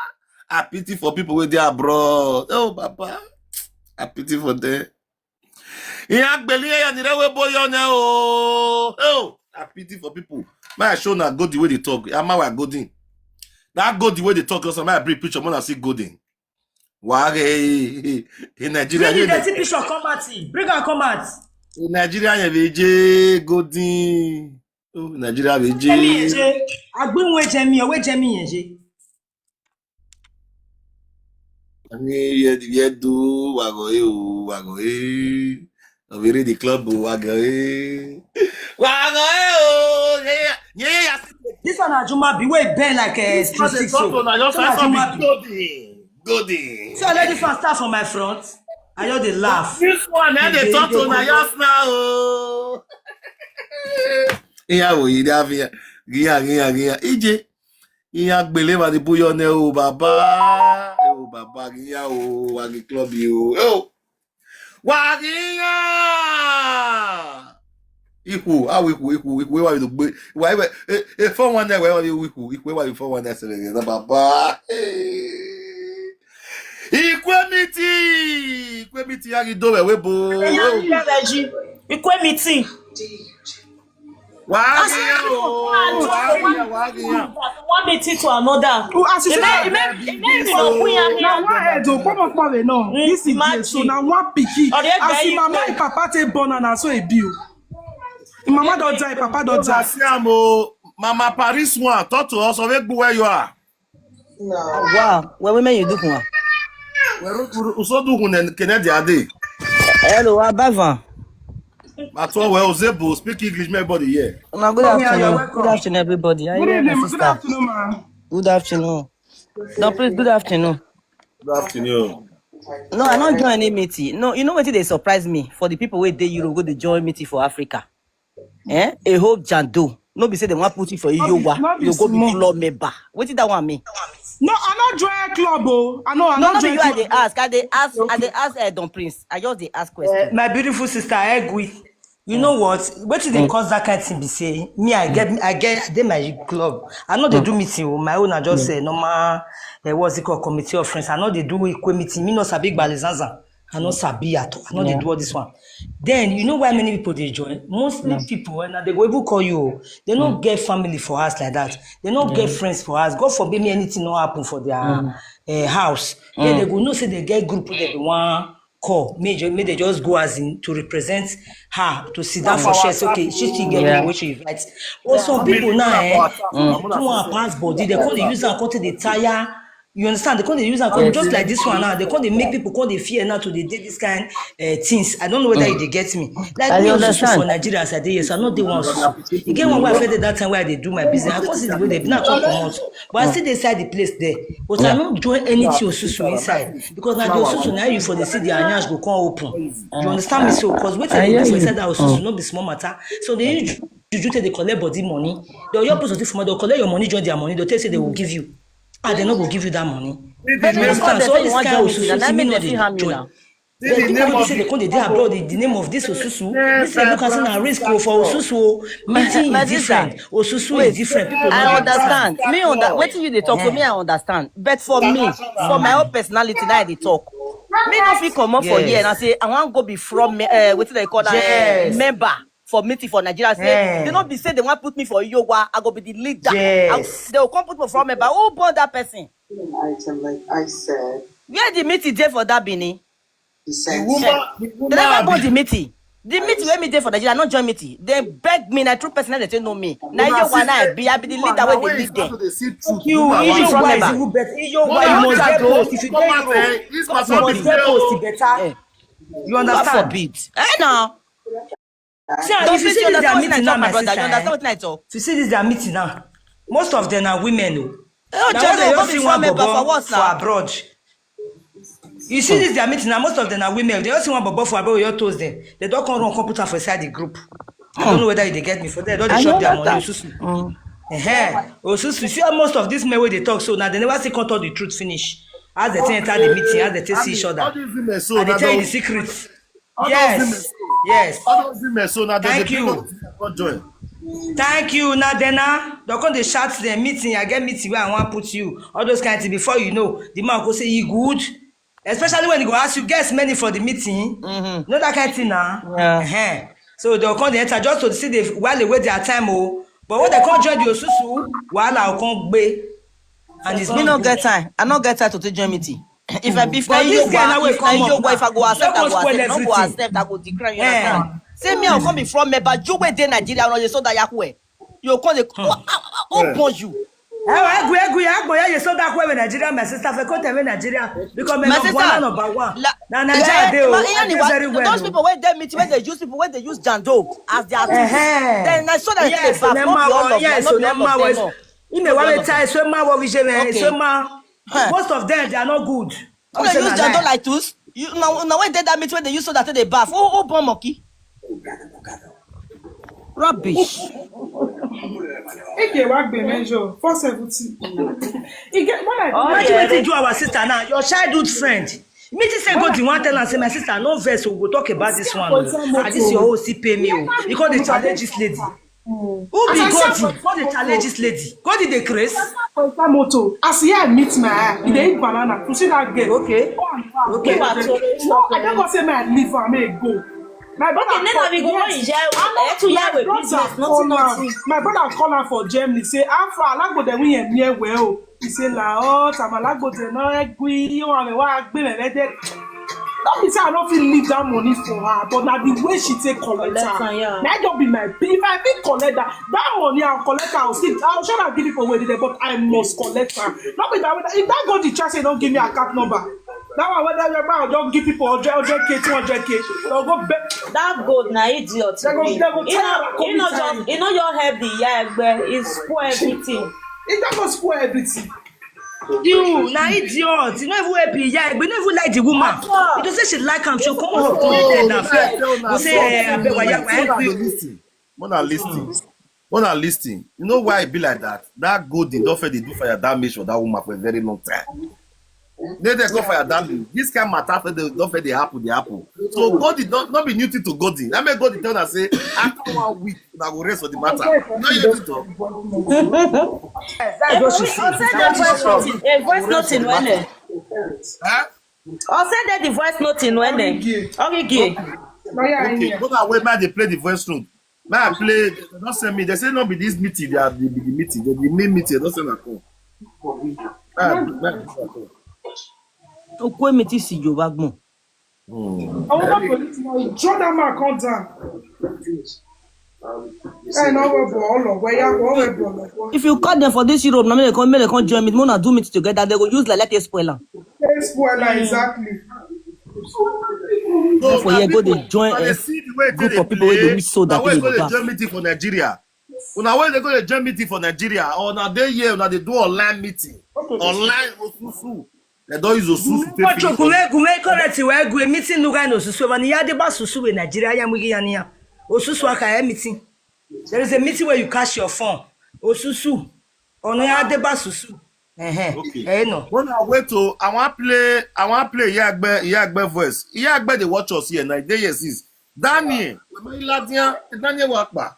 I pity for people wey dey abroad. Eh o baba. I pity for them. Iya Agbele Iyone, Irewebo Iyone o. Eh o. I pity for people. Make I show una Golden wey dey talk. Amawa Golden. That Golden wey dey talk, also, make I bring picture, make una see Golden. Wàgíyá in Nigeria. Bring You the dey dirty picture come out. Bring am come out. In Nigeria, you be J Golden. Oh, Nigeria be Jẹ mí yẹn J. ṣe. Agbínwó jẹ mí, ọwọ́ jẹ mí yẹn ṣe. Ani Iwiedo, Wàgíyá o, Wàgíyá. Obìnrin the club o, Wàgíyá. Wàgíyá o. Yeah, yeah, yeah. This one na Ajumabi wey bend like a This one dey three six talk to so. una, just This one na answer me. Ajumabi. Golden, Golden. So let this one start for my front. I just dey laugh. This one, eh, dey talk to una, yes now o. Iya o, Iya Agbele, Iya, Iya, Iya. Ije. Iya Agbele Madibu Iyone o baba. Eh o baba, Iya o, Wagi club o. Eh o. Wàgíyá. Ihu, how ihu, ihu, ihu, why you gbe? Why, why, eh, eh, four one nine, why, why you ihu, ihu, why you four one nine seven, eh, baba. Eh. Ikwe miti, ikwe miti, ya gi do we, we bo. Ikwe meeting. Wàgíyá o, Wàgíyá, Wàgíyá. One meeting to another. Oh, as you say, Ime- ime- ime mi no kun ya mi. Na one head o, come up for no. Mm, This is there. So imagine. Na one pikin. Or they As get him mama, you. Him papa take born and na so e be o. Him mama don die, papa don Una die. See am o, Mama Paris one, talk to us. Of where you are. Wow, well, women you do one. Where you so do one and Kennedy Ade. Hello, Abavan. At all, well, Zebo, speak English, my body here. Now, good Oh, yeah, you're afternoon. welcome. Good afternoon, everybody. How you Good doing, my evening, good sister? Afternoon, ma. Good afternoon. No, please, good afternoon. Good afternoon. No, I don't join any meeting. No, you know what? They surprise me for the people where they Europe go, they join meeting for Africa. Eh? A whole jando. No be say they want put you for Iyowa. No be You go be small. Club member. What did that one mean? No, I not join club o. I know, I No, not no, be join you. I club. They ask. I they ask. I they ask. Uh, Don Prince. I just they ask question. My beautiful sister Egwi, you know what? Wetin dey cause that kind thing be say me I get I get I dey my club. I no dey do meeting o. My own na just uh, normal. Uh, what's it called? Committee of friends. I no dey do equal meeting. Me no sabi gbalizanza. I no sabi at all. I no dey do all this one. Then you know why many people dey join? Mostly people, and they go even call you. They no get family for house like that. They no get friends for house. God forbid me anything no happen for their uh, house. Then they go know say they get group wey they be one call. May ju- may they just go as in to represent her to sit down for share. Say, okay, she still get people wey she invite. But some people now, eh, they don't want pass body. They call they use her, call to the tire. You understand? They call they use her, call just like this one now. They call they make people call they fear now to they did this kind uh, things. I don't know whether they get me. Like I me, Osusu for Nigeria, as I dey here, so I know they want Osusu. You get one way I felt that time where I dey do my business. I come see the way they now come comot. But I still dey inside the place there. But I no join anything Osusu inside because na the Osusu na you for the city and yansh go come open. You understand me so? Because wetin I dey do for inside that Osusu no be small matter. So they use juju take dey collect body money. They your person for money, they collect your money, join their money. They tell say they will give you. Ah, they no go give you that money. You understand? So all this kind of Osusu, me no dey join. But people wey be say they come dey dey abroad in the name of this Osusu. This is look as na risk o for Osusu o. Meeting is different. Osusu is different. People no I dey understand. Understand. Me under wetin you dey talk to me, I understand. But for me, for my own personality, now I dey talk. Me no fit comot for here and say I wan go be from uh, wetin they call that Yes. uh, member for meeting for Nigeria. Say Eh. They no be say they wan put me for Iyowa. I go be the leader. Yes. I, they go come put me for member. Who born that person? An item like I said. Where the meeting dey for that Benin? The woman, the They woman never go abi- the meeting. The meeting wey me dey for Nigeria, not join meeting. They beg me, na true person, they say no me. Na Una you one see I be, I be the woman leader na wey dey when lead you start them. to dey see truth. You, Woman you wan from why never. is even better. You Woman why you wan must try get to post. If you come dey out, Europe, eh, this you matter must be get fair post. O. It better. Eh, You God understand? forbid. Eh, now. See, and Don't if you you see this their understand what meeting I now, talk, my my brother? sister, You understand eh? what I talk? If you see this their meeting now, most of them are women. Oh. Oh, Now Jado, when they go just see be one form member for bobo what for now? Abroad, you see this their meeting now, most of them are women. They just see one bobo for Abroad, you toast them. They don't come run, come put her for inside the group. I don't know whether they get me for there. Don't they I shop know their that money? Time. Osusu. Mm. Eh, Osusu. See, most of these men wey they talk so now, they never see come talk the truth finish. As they take enter the meeting, as they take see each All other, these women so and they na tell you the the secrets. all those women Yes, so yes. All those women so na they Thank dey bring you. all these people come join. Thank you. Now then, now they come dey shout the meeting. I get meeting where I want put you. All those kind of things. Before you know, the man go say he good. Especially when he go ask you, guess many for the meeting. Mm-hmm. You know that kind of thing now. Yeah. Uh-huh. So they'll come the enter just to see the while they wait their time. Oh, but when they come join the Osusu, while I'll come be. And it's Me not no good. Get time. I no get time to take join meeting. If I be if But na this you guy wa- now will if na come you up wa- if I now. go accept, I Don't go spoil accept. No go everything. Accept, I go decline. You Eh. Understand? Say me, I come be from me, but you wey dey Nigeria, no, you so that yakwe. You come dey oh, oh, oh, Eh. Upon you. Eh, well, egwu, egwu, ya, agbo ya, you saw that way with Nigeria, my sister, for come tell me Nigeria, because me My number sister, one, number one. La- Now Nigeria, Eh, they ma- oh, Ian, they Iwa- very well. Those Oh. People where they meet, where they use people, where they use Jando as their tools. Eh-heh. Then I saw that Yes, they back, so not be all Nema, of them, yes, not so be all of Nema, them. was- No. You know what I tell you, so Ma, what we say, man, Okay. so Ma, Huh. Most of them, they are not good. When they use Jando like tools, you now now when they that meet, when they use so that they bath. Oh, oh, bomb monkey. Rubbish. Eke wa gbe measure four seventy. E get when I Oh, Imagine yeah. What you do our sister now, your childhood friend. Me just say go the one tell and say my sister no verse we go talk about this one. Oh. Ah, this your O C pay me. Oh. You call the challenge this lady. Who be God? Who the challenge this lady? God did the grace. Motor. As here I meet my eye, e dey eat banana. You see that girl? Okay. Oh, and wow. Okay. No, I don't go say my liver may go. My brother Okay, Nena, we go yes. Enjoy. I'm not- Eh, to my hear with brother business, call nothing, am. nothing. My brother call am for Germany. Say, "How far? Alagbo dey win here well." He say, "La oh, I'm Alagbo dey no agree. You want me? Why I be like that?" Not be say I don't feel leave that money for her, but now the way she take collect Collect her, am, yeah. Now don't be my. If I fit collect that, that money I'll collect her. I'll still, I'll sure I'll give it away there, but I must collect her. Not be that way. If that go the chance, don't give me a card number. That one whether your man don't give people hundred, hundred K, two hundred K, they'll go. Be- That gold na idiot. They go- He they go he tell no her, he no come just he no just help the yah egbe. He spoil everything. It just go spoil everything. You na idiot. You no even help Iya Egbe. You no even like the woman. You just say she like am. She come up to the head and fair. You say, eh, abeg, why, why, why, Mona listen. Mona listen. You know why it be like that? That Golden don't fair they do fire damage for that woman for a very long time. They they go fire damage. This kind of matter for the don't fair they happen, they happen. So Golden don't not be new thing to Golden. I mean Golden tell her say after one week, I go rest for the matter. No, you do talk. That's what she said. Ose dey voice note in, a voice note in when eh. Huh? Ose dey the voice note in when eh. Ogigie. Now yeah, Okay, yeah. Mona wait, man, they play the voice note. Man, I play. They don't send me. They say no be this meeting. They are the, the meeting. They the main meeting. They don't send a call. Man, man, this a call. Okwe meeting si Yoruba gbon. Hmm. I want police now. Draw that man come down. Hey, no, we ball, we are, we ball. If you cut them for this Europe, now make they come, make they come join me. Mona do meet together. They go use like like spoil am. Hey, spoiler, exactly. No, For na here, go people- dey join, na eh, they see the way group they of people wey play. dey use so that Na why they go dey dey baff. Join meeting for Nigeria. Una why they go dey join meeting for Nigeria? Or na dey here, una dey do online meeting. Online osusu. They don use osusu take Ocho finish gume gume correct we gu meeting nuga no susu mani ya de ba susu we Nigeria ya mugi ya ni ya. Osusu aka ya meeting. There is a meeting where you cash your phone. Osusu. Ono ya de ba susu. Eh eh. Okay. Eh no. When I wait to, I want play, I want play Iyagbe, Iyagbe voice. Iyagbe they watch us here now. They yes is Daniel. Mama Iladian, Daniel Wakpa.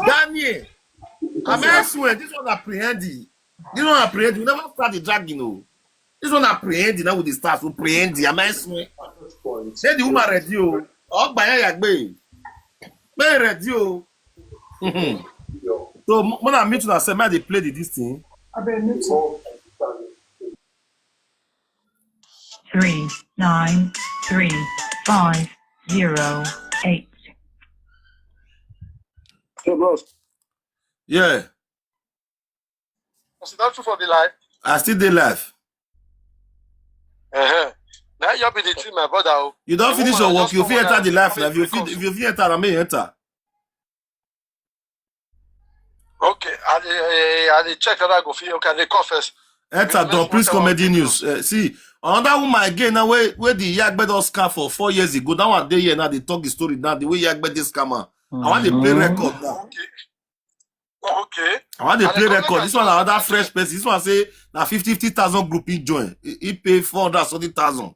Daniel. Am I swear this one apprehend the, this one apprehend. We never start the dragging, oh. This one apprehend now with the stars. We apprehend the. Am I swear? Say the woman ready, oh. Oh, by Iyagbe. Be ready, oh. So when I meet you, I say, man, they play the, this thing. I bet me too. three nine three five zero eight. So, bros, Yeah, I sit down for the life. I still dey live. Uh-huh. Now you be the team, my brother. Oh. You don The finish woman your work. just You come fit on enter and the say, live "Come now. and You fit drink if you fit enter, I may enter. Okay, I dey, I dey check that I go feel. Okay, I dey confess. Enter Let's Don Prince watch our Comedy video. News. Uh, see, another woman again now where where the Yagbe don scam for four years ago. That one dey here now. They talk the story now. The way Yagbe dey scam her. I want to play record now. Okay. Okay. I want to And play the record. government This one has another also fresh person. This one say now fifty fifty thousand group he join. He, he pay four hundred something thousand.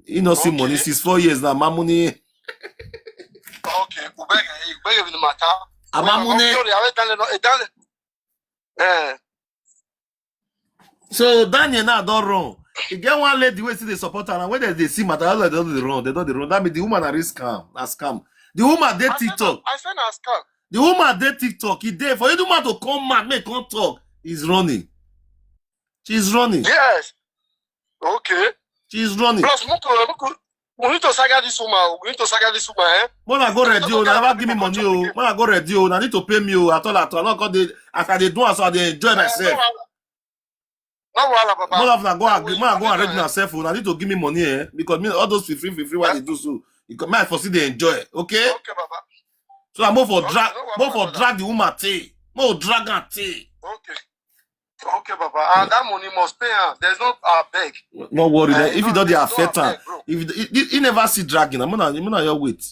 He no see Okay. Money since four years now. My money. Okay. Ubege, ubege with the matter. Amamunye. Sorry, I went down. Eh. So Daniel now don run. E get one lady wey still dey support her, and when dem dey see matter, all of dem don dey run. Dem don dey run. That means the woman na real scam. Na scam. The woman dey I said TikTok. I said na scam. The woman dey TikTok. E dey for you, the woman to come mad, make come talk. He's running. She's running. Yes. Okay. She's running. Plus, Muko, Muko, we need to saga this woman. We need to saga this woman. Eh? When I go ready, oh, Okay, never okay, give me okay, money, okay, oh. okay. When I go ready, oh, I need to pay me, oh. At all, at all. I not go dey, as I dey do, as I dey enjoy Eh, no myself. wahala. No wahala, Baba. More of na go No agree, wahala. more go arrange myself, oh. I need to give me money, eh? Because me all those free, free, free, what they do so. Because me I foresee they enjoy, okay? Okay, Baba. So I'm more for Okay, drag, no wahala, more for brother. Drag the woman, tay. More drag and tay. Okay. Okay, Baba. And that money must pay. Huh? There's no uh, beg. No worry, Eh, that if no, you don't dey there's no affect her, abeg, bro. if you, you, you never see dragging, I'm gonna, I'm gonna your wait.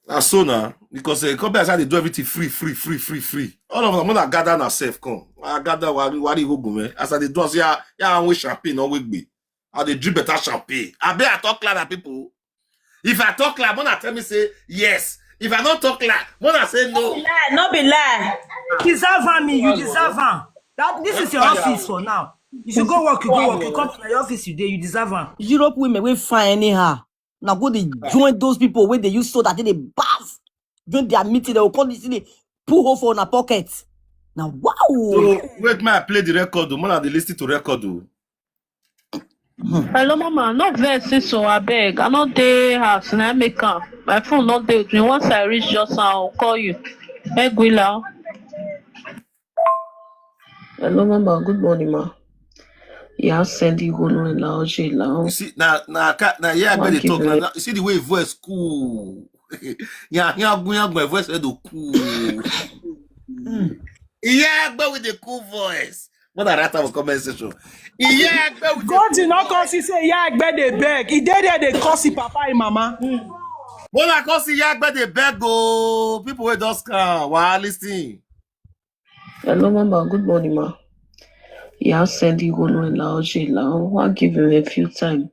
Na so na, because uh, come as I dey do everything free, free, free, free, free. All of them, when I gather myself, come. I gather, worry, worry, go, go, man. As I dey do, I say, yeah, yeah, I want champagne, no wake me. I dey drink better champagne. I bet I talk like that, people. If I talk like, wanna tell me say yes. If I don't talk like, wanna say no. Lie, no be lie. You deserve am, you deserve am. That this is your office for now. You should go work, you go work. You come to my office, you dey, you deserve am. Europe women wey fine anyhow. Now go dey join those people wey dey use so that they bath. Join their meeting, they will call this thing, pull hole for una pocket. Now wow. So wait, may I play the record? Oh, man, I dey listen to record. Oh. Hello, mama. No vex, so I beg. I no dey house. Na make am. My phone no dey with me. Once I reach, just now, I'll call you. Eguila. Hello, mama. Good morning, ma. Yeah, Sandy Gunu and Laoji Lao. You see, now, now, now, yeah, I Why bet they give talk. me- Now, now, you see the way voice cool. Yeah, yeah, yeah, my voice head cool. Yeah, but with the cool voice. What I write our comment section. Yeah, but with God did not cause he say, yeah, I bet they beg. He did there, they curse his papa and mama. When I come see Yagbe dey beg, oh, people wey just come. Wow, listen. Hello, mama. Good morning, ma. Yeah, Sandy Gunu and Laoji Lao. Why give him a few time?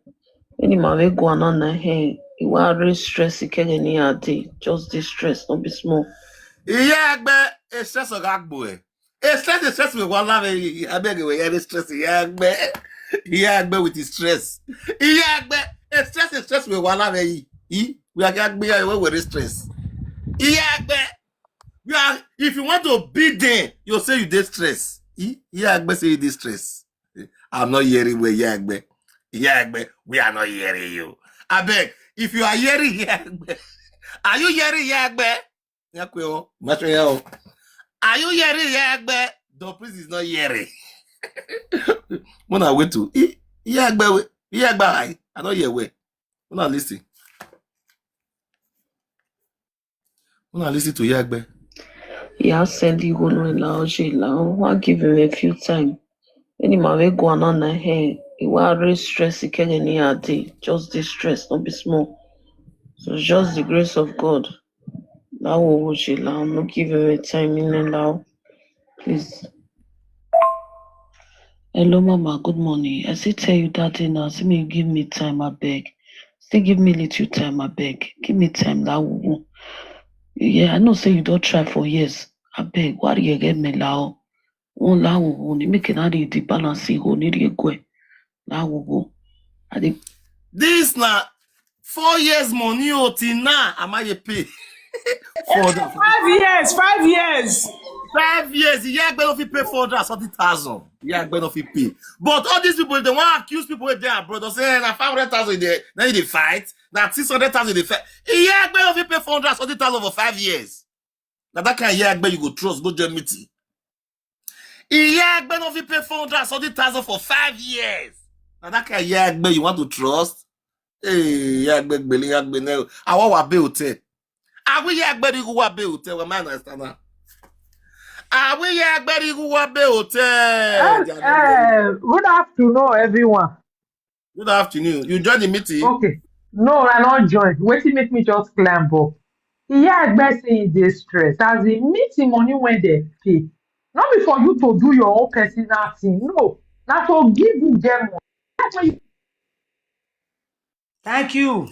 Any man wey go on na him. He wan raise stress. He can any day. Just this stress. Don't be small. Yagbe, e stress oga gbo e. E stress, e stress me one love. I beg you, yeah, stress Yagbe. Yagbe with his stress. Yagbe, e stress, e stress me one love. He, we are Yagbe, yeah, we were stress. Yagbe, we are. If you want to beat them, you say you dey stress. He, Yagbe say you dey stress. I'm not hearing where Yagbe. Yagbe, we are not hearing you. I beg, if you are hearing Yagbe, are you hearing Yagbe? Yakwe o, Masha ya o. Are you hearing Yagbe? The priest is not hearing. When I wait to, he, Yagbe, we, Yagbe, I, I don't hear where. When I listen. When I listen to Yagbe. Yeah, Sandy Gunu and Laoji Lao. Why give him a few time? Any man wey go on na him. He wan raise stress. He can any day. Just this stress. Don't be small. So just the grace of God. That will watch it now. No give him a time in the now. Please. Hello, mama. Good morning. I still tell you that thing now. See me, give me time, I beg. Still give me little time, I beg. Give me time, that will. Yeah, I know say you don't try for years. I beg. Why do you get me now? One la wo wo ni make na dey the balance go ni dey go. La wo wo. I dey This na four years money o till now. Am I a pay? For the Five years, five years. Five years, Iya Egbe no fit pay four hundred and something thousand. Iya Egbe no fit pay. But all these people, if they want to accuse people with their brother, say, "Eh, na five hundred thousand there, now you dey fight, na six hundred thousand dey fight." Iya Egbe no fit pay four hundred and something thousand for five years. Now that kind of Iya Egbe you go trust, go join meeting. Iya Egbe no fit pay four hundred and something thousand for five years. Now that kind of Iya Egbe you want to trust? Hey, Iya Egbe gbele, Iya Egbe ne. I want Wabe Hotel. I will Iya Egbe go Wabe Hotel. Wa man understand now. I will Iya Egbe go Wabe Hotel. Uh, good afternoon, everyone. Good afternoon. You join the meeting? Okay. No, I not join. Wetin make me just climb up? Iya Egbe say e dey stress as e meeting money when they pay. Not be for you to do your own personal thing. No, na to give you get money. That's why you Thank you.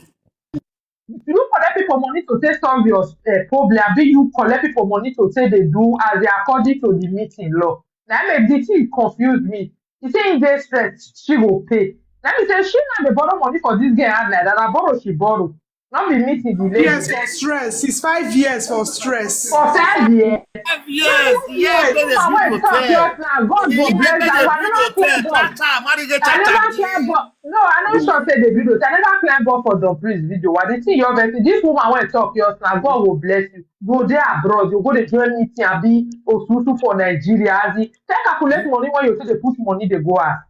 You collect people money to take solve your uh, problem. Abi you collect people money to take dey do as they according to the meeting law. Na make the thing confuse me. He say he dey stress, she go pay. Let me say she na dey borrow money for this girl hand like that. Na borrow she borrow. Not be meeting the lady. Yes, for stress. It's five years for stress. For five years. Five years. Iya Egbe dey Mama, build when talk hotel. just now, God go Iya bless Egbe dey you. I build never hotel. claim God. Cha cha, marry get I cha cha. never claim God. No, I no sure say they build hotel. I never claim God for Don Priest video. What they see your verse? This woman when talk just now, God will bless you. Go there abroad. You go dey join meeting. Abi osusu for Nigeria. As in, take calculate money when you say they put money they go out.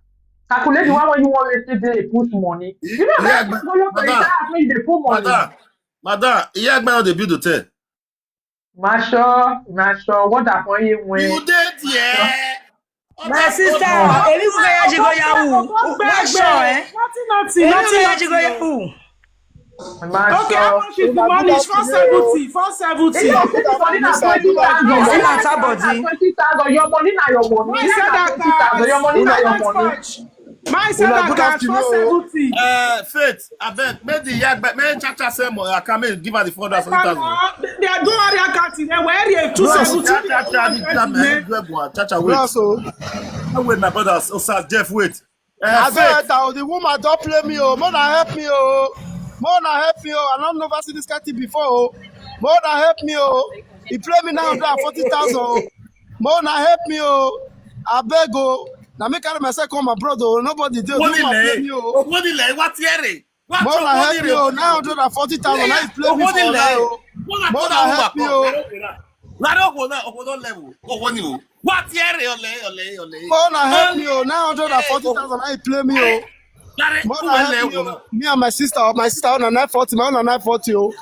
Calculate the one when you want to say they put money. You know Yeah, that but- go look for madam, that make they put money. Madam, madam, Iya Egbe no dey build hotel. Masho, masho, what that for you when? You dey there. My sister, if you go Yaji go Yahoo, what show, eh? Nothing, nothing, If you nothing, go Yaji go nothing. Yahoo. Masho. Okay, how much is the money? It's four seventy, four seventy. If you put the money na twenty thousand. Say na somebody. Twenty thousand. Your money na your money. Why is that Twenty thousand. Your money na your money. My said Una that good that afternoon. much. My said Una that good that afternoon. four seventy. Uh, Faith, I beg, make the Iya Egbe, make Chacha send money. I can make give her the four hundred something thousand. They are going out there counting. They were here two No, seventy. Chacha, Chacha, Chacha, Chacha, wait. Bros, oh, No, wait, my brother, oh, sir, Jeff, wait. Uh, I Faith, said that the woman don't play me, oh. Mona help me, oh. Mona help me, oh. I don't never see this kind thing before, oh. Mona help me, oh. He play me now, that forty thousand, oh. Mona help me, oh. I beg, oh. Now me carry myself come abroad, oh. Nobody dey. The what woman play me, the oh. what the what the Mona help me, oh. Nine hundred and forty thousand. Now he play me for online, oh. Mona help me, oh. Lára ọkọ̀ náà, ọkọ̀ náà level, ọkọ̀ ni o. Wá ti ẹ̀rẹ̀ ọ̀lẹ́, ọ̀lẹ́, ọ̀lẹ́. Mona help me, oh. Nine hundred and forty thousand. Now he play me, oh. Lára Mona help me, oh. Me and my sister, my sister on a nine forty, my own a nine forty, oh.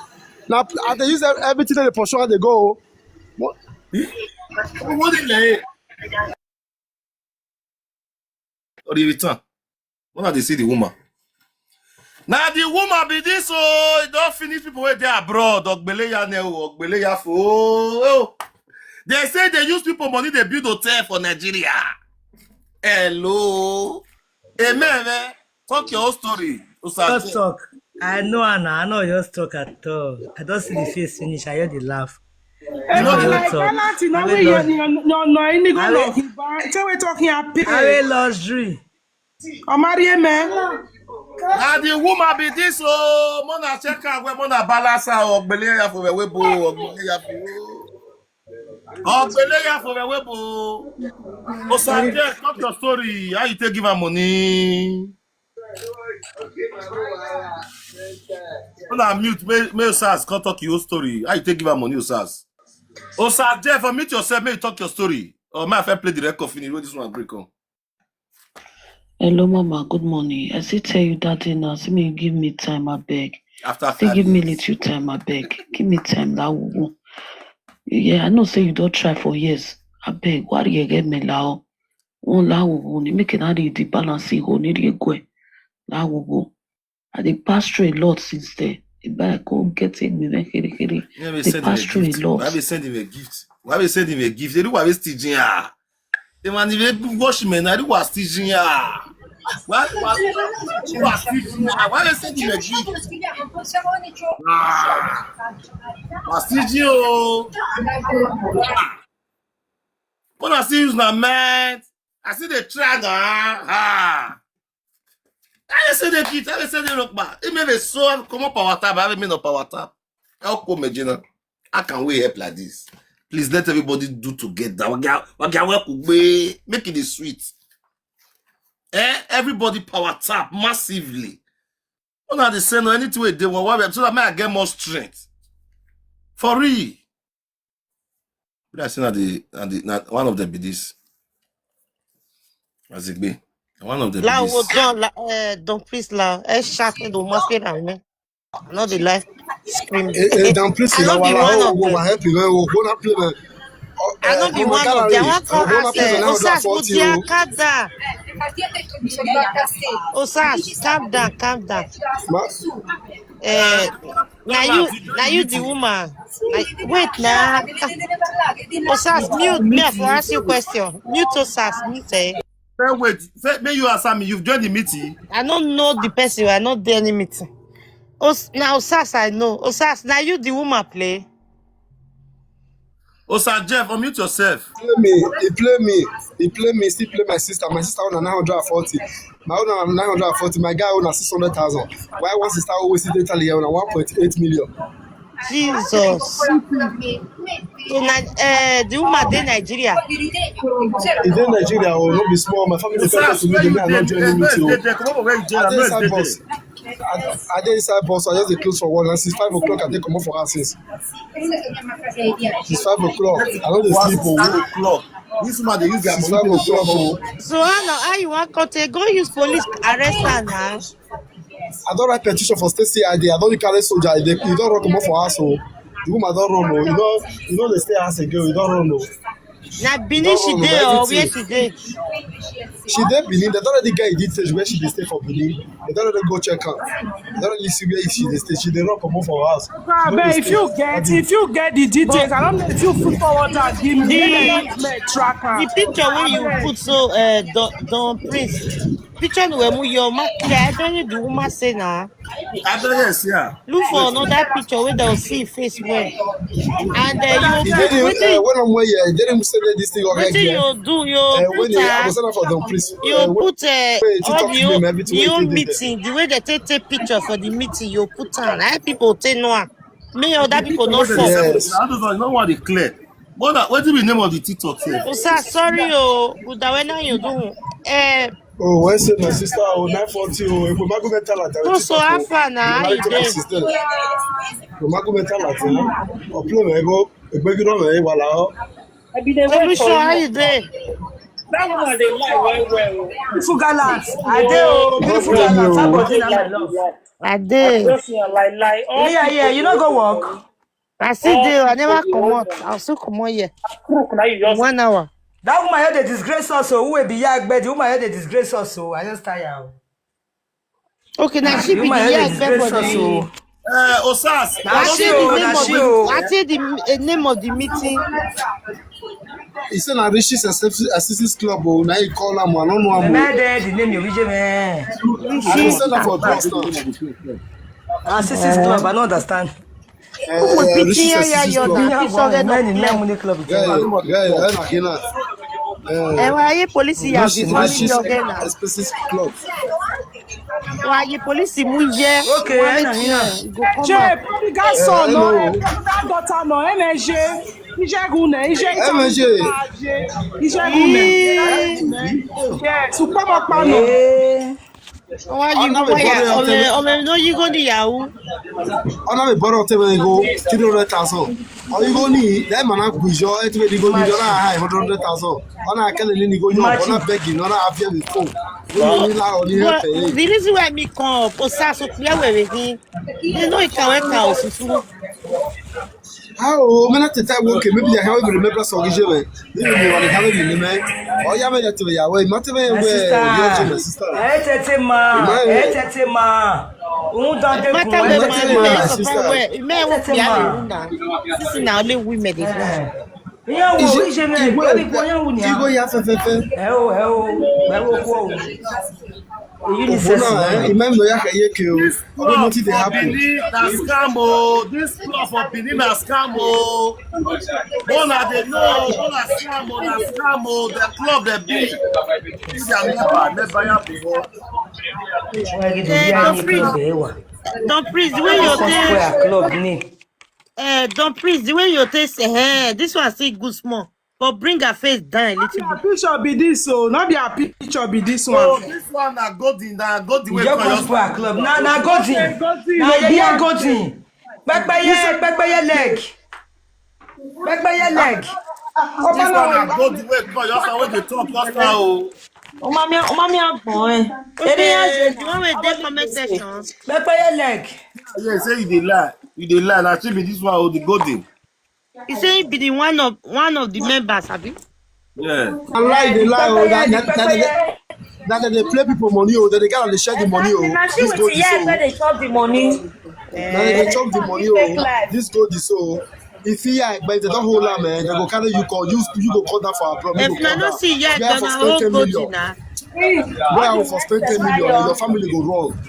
Now I dey use everything that they pursue, they go, oh. Owó nílẹ̀. Or you return. When I dey see the woman. Now the woman be this, oh, e don finish people wey dey abroad. Ogbele ya ne o, ogbele ya fo. Oh. They say they use people money, they build hotel for Nigeria. Hello. Amen, man. Talk your own story. Osaje. Just talk. I know Anna. I know just talk at all. I don't see the face finish. I hear the laugh. I No, don't no like talk. Galanti. Now Have we a hear lot. you. No, no, any go Have no. a- Say we talking a Have a pay. luxury. Omari, man. Now the woman be this, oh, Mona check her where Mona balance her, ogbele ya for the webo, ogbele ya for. Ogbele ya for the webo. Osaje, talk your story. How you take give her money? Una mute, may, may Osas come talk your story. How you take give her money, Osas? Osas, Jeff, unmute yourself, may you talk your story. Or may I first play the record finish when this one break on? Hello, Mama. Good morning. I still tell you that day now. See me, give me time, I beg. After Still five give me years. Little time, I beg. Give me time, la wugu. Yeah, I know say you don't try for years. I beg. Why you get me lao? Won la wugu ni make na the balance go ni re gwe. La wugu. I dey pass through a lot since then. The bag go get me very, very, very. Yeah, we They send him a pass through a gift. lot. Why we send him a gift? Why we send him a gift? They do why we stingy, ah. The man, if you wash me, I do was stingy, ah. Why, why, why was stingy, ah? Why we send him a gift? Ah. Was stingy, oh. Ah. When I see you, na man. I see the try, ah. Ah. I say the gift, I say the rock bar. It may be so come up our tab, I mean up our tab. How come, Medina? How can we help like this? Please let everybody do together. Wagia, wagia, wagia, kugbe. Make it dey sweet. Eh? Everybody power tap massively. Una dey say no, anything wey dey one, so that make I get more strength. For real. But I say na the, na the, na one of them be this. As it be. Na one of them be Là, this. Don, là, euh, Don Priest là, ẹ ṣàkíyèsí, mo fẹ́ rà mí. I no dey like scream. Eh, eh, Don Priest, I no be one of them. Help you, eh, we go na play, man. I no be one of them. I wan come ask, eh, Osas Mudia, calm down. Osas, calm down, calm down. Eh, na you, na you the woman. Like, wait na. Osas, mute me, I for ask you question. Mute Osas, mute, eh. Wait, wait. Make you answer me. You've joined the meeting. I don't know the person. I not there any meeting. Os-, now Osas, I know. Osas, now you the woman play. Osas Jeff, unmute yourself. Play me, he play me, he play me, still play my sister. My sister own na nine hundred and forty. My own na nine hundred and forty. My guy own na six hundred thousand. Why one sister always dey tell you na one point eight million? Jesus. So na, eh, the woman dey Nigeria. He dey Nigeria, oh, no be small. My family tell me say make I no join any meeting, oh. I dey inside bus. I, I dey inside bus. I just dey close for one. And since five o'clock, I dey comot for house since. It's five o'clock. I no dey sleep, oh. Five o'clock. This woman dey use their money. It's five o'clock, oh. So how now? How you wan come take go use police arrest her now? I don write petition for state C I D. I don carry soldier. He dey, he don run comot for house, oh. The woman don run, oh. You know, you know they stay house again. He don run, oh. Na Benin she dey or where she dey? She dey Benin. They don already get the details where she dey stay for Benin. They don already go check am. They don already see where she dey stay. She dey run comot for house. Abeg, if you get, if you get the details, I don't know if you put forward and give me. The, make I track am. The picture wey you put so, uh, Don, Don Priest. Picture wey you, your ma, yeah, I tell you the woman say na. I tell you, yeah. Look for another picture wey dem see face well. And, uh, you put wetin, uh, when I'm here, they didn't say that this thing already. Wetin you do, you put am. You put, uh, all the whole meeting, the way they take, take picture for the meeting, you put am. Na people take know am. Make other people no fall. Yes. I don't know why they clear. But wetin be name of the TikTok sef? Osa, sorry o, Udawena you do. Eh, Oh, where say my sister, oh, nine forty, oh, Ekwe Magu Metal at. No, so how far now? How you dey? Ekwe Magu Metal at, eh? Oh, play me go. Ekwe, you know me, wala, oh. I be the Solution, how you dey? That one dey lie well well. Beautiful gallant. I dey, oh, beautiful gallant. Somebody na my love. I dey. Just here, lie, lie. Yeah, yeah, you no go work. I still dey, I never comot. I still comot here. Crook, now you just One hour. That woman here dey disgrace us, oh. Who will be here? The woman here dey disgrace us, oh. I just tire, oh. Okay, now she be the here for the, oh. Uh, Osas. Na she, oh, na she, oh. I say the, uh, name of the meeting. He say na Rishi's Assist-, Assistance Club, oh. Now you call am, I don't know am, oh. Mama, the name you reach, man. I say that for Boston. Assistance Club, I don't understand. Eh, eh, Rishi's Assistance Club. Guy, guy, eh, na hina. Eh, Rishi's Assistance Club. Why you police mú jẹ? Okay, eh, na hina. Ṣé prodigal son, no? Eh, prodigal daughter, no? M S J. Iṣẹ́gun nẹ, iṣẹ́ M S J. Iṣẹ́gun nẹ. Yeah, super papa, no. Eh. Why you go buy ya? Ọmọ, ọmọ mi ló yí go ní Yahoo. Ọ̀nà mi bọ́dọ̀ tẹ́ mi go three hundred thousand. Or you go ní, that man na gbìyànjú, ẹ ti bẹ ní go ní, ọ̀nà high hundred thousand. Ọ̀nà akẹ́lẹ̀ ní ní go yọ, ọ̀nà bẹ́gì, ọ̀nà àfihàn mi fún. Ní ní la, ọ̀nà But ìrẹ́pẹ̀ yìí. The reason why mi kàn kò sá so clear wèrè ni. Nínú ìkàwé kan òṣùṣù. How many times I walk, maybe I can't even remember some of the, maybe you want to have it in the man. Oh, yeah, man, to the Yahweh, not even My where sister. You're my sister. Ẹ tètè mọ̀, ẹ tètè mọ̀. Òun dán dé Matter kùn, ẹ where tètè my mọ̀. Ẹ tètè mọ̀. Ẹ tètè mọ̀. This is now only women dey do. Eh. Ìyẹn wò, ìṣe náà, ìwé ìgbẹ́ ni kò yẹn wò ní. Ìgò ya fẹ́fẹ́fẹ́. Ẹ o, ẹ o, ẹ o kú o. Èyí ni Òfò náà, sẹ́sì. Eh, ìmọ̀ ìmọ̀ ya kẹ̀yẹ́ kẹ o. Ọdún mo ti dé happen. Benin na scam o. This club for Benin na scam o. Bona dey know, bona scam o, na scam o. The club dey be. This their member, never ya before. Wọ́n yẹ kí n bí a ní club ẹ̀ wà. Don Priest, where you dey? Square club ni. Eh, Don Prince, the way you take say, eh, this one still good small. But bring her face down a little bit. Picture be this, so not be a picture be this Oh, one. This one na golden, na golden You wey just come go just spoil her club. Na na golden. Golden, Na you yeye go golden. Pepper ye, pepper ye leg. Pepper ye leg. This one na golden wey come just now wey dey talk just now o. Umami, umami agbon eh. Okay, the one wey dey comment section. Pepper ye leg. Yeah, say you dey lie, you dey lie. Na she be this one o, the golden. He say he be the one of one of the members, abi? Yeah. I lie, they lie. Oh, that, that, that, Pepper ye. that, that they play people money. Oh, that they gotta share the money. Oh, Na she this go with this. yeah, Oh, where they chop the money. that they chop the money. Fake Oh, life. This go this. Oh, if he are, but they don't hold am, man. They go carry you call. You you go call that for a problem. If na no see yet, Yeah, then for I spend hold ten go million. dinner. Where I will for spend ten million, your family go run.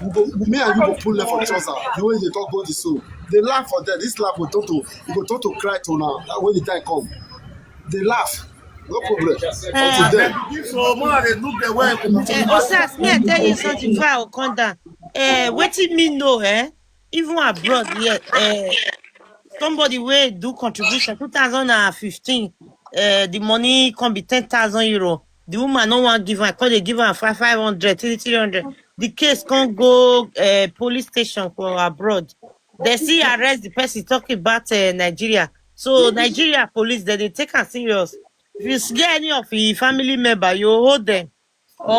We go, me and you go pull left for trouser. The way they talk go this so. They laugh for them. This laugh will turn to, it go turn to cry to now. That when the time come, they laugh. No problem. Until then, So more dey look the way. Eh, Osas, me I tell you something before I come down. Eh, wetin me know, eh? Even abroad, yeah. Eh, somebody wey do contribution two thousand and fifteen. Eh, the money come be ten thousand euro. The woman no wan give am, come dey give am five five hundred, three three hundred. The case come go eh, police station for abroad. They see arrest the person talking about uh, Nigeria. So Nigeria police, they, they take am serious. If you s- get any of the family member, you hold them. Or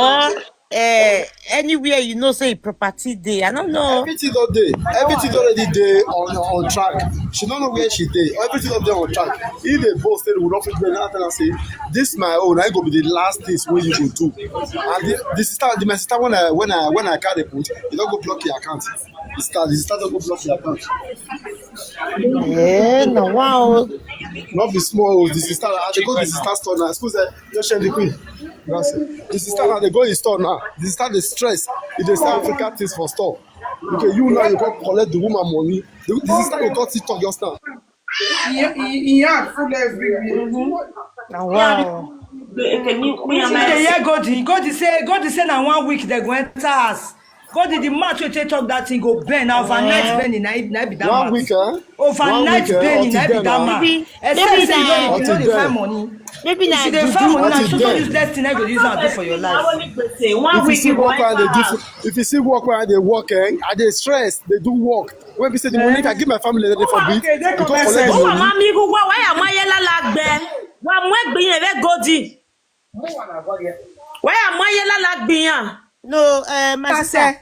uh, anywhere you know say property dey. I don't know. Everything don dey. Everything don already dey on on track. She no know where she dey. Everything don dey on track. If the boss say we don fit do anything, I say this my own. I go be the last thing wey you go do. And the, the sister, the my sister when I when I when I carry put, you don go block your account. The sister, the sister don go block your account. Eh, no, wow. No be small. Oh, the sister, I dey go the sister store now. Excuse me, just share the queen. That's it. The sister now dey go in store now. The sister dey stress. If they sell African things for store, okay, you now you go collect the woman money. The, the sister go come sit talk just now. He he he had full everywhere. Na wow. Can you me and Wetin dey my hear Godi? Godi say Godi say na one week they go enter house. Godi, the match wey take talk that thing go bend. Na overnight bending na na be that One match. Week, eh? Overnight One week, eh? bending na Until be then that now. man. Maybe Except say you na- no dey you no dey find money. Maybe If na you dey juju. find money, na Until so then. Useless thing na go use am do for your life. Say one If you week see you go work and they enter do, house. If you see work where they work, eh? I dey stress. They do work. When we say the money can give my family, they forbid. Okay, they You come come collect the Ó wà money. máa mi wá wáyà máa yẹ lálàgbẹ́. Wà mú ẹgbẹ́ yẹn rẹ́ gòdì. Wáyà máa yẹ lálàgbìyàn. No, uh, my sister.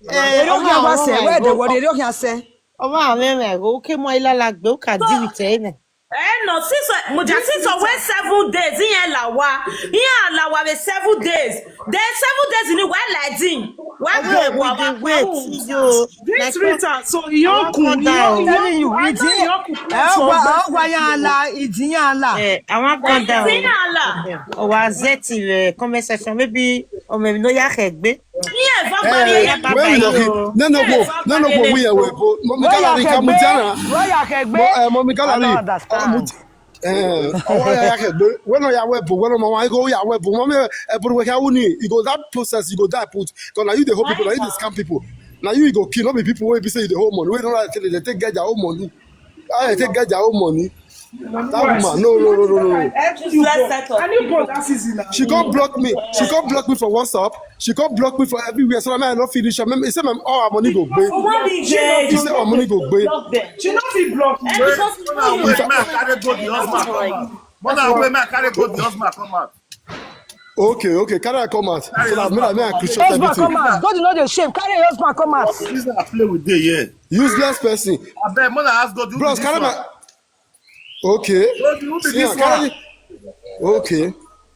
Ere ohia wa se, where the word ere ohia se. Ọmọ àwọn ẹ̀rìn àgọ́ ó ké mọ́ ilá lágbè ó kà dí with ẹ̀ náà. Eh no, since uh, mo just since uh, when seven days in yẹn là wá. In yẹn là wá with seven days. Then seven days ni wàá láì dín. Wàá Wait, we dey wait. Yo, This Rita, so yonkun, come down. Telling you, it's in. Eh, wa wa ya la, it's in ya la. Eh, I wan come down. Dín àlà. Ọwọ́ azẹ́tì rẹ̀ comment section maybe ọmọ èmi ló yá kẹ̀gbé. Ní ẹ̀fọ́ bá mi Hey, yẹn. where we looking? No, no, go, no, no, go. We are we go. Mommy Kalari, come with Jana. Roya kegbe. Mo- eh, Mommy Kalari. I don't understand. Eh, ọwọ́ ya ya kẹ̀gbé. When you are webo, when you are go, you are webo. Mommy, eh, but we can only. You go that process, you go that put. Because now you the whole people, now you the scam people. Now you go kill, not be people wey be say you the whole money. We don't like they take get their own money. Ah, they take get their own money. That woman, no, no, no, no, no. Useless set of Can you go that season now? She come block me. She come block me for WhatsApp. She come block me for everywhere. So I no finish. I mean, he say my all our money go pay. One big day. He say our money go pay. Block them. She no fit block me. Eh, because Mona wey make I carry go the husband come out. Mona wey make I carry go the husband come out. Okay, okay. Can I come out? So that me, me and Christian Husband everything. Come out. God no dey shame. Carry your husband come out. This na play with dey here. Useless person. Abeg, Mona ask God, who Bros, be carry this my. One? Okay. God, who be See, this I carry. One? Okay.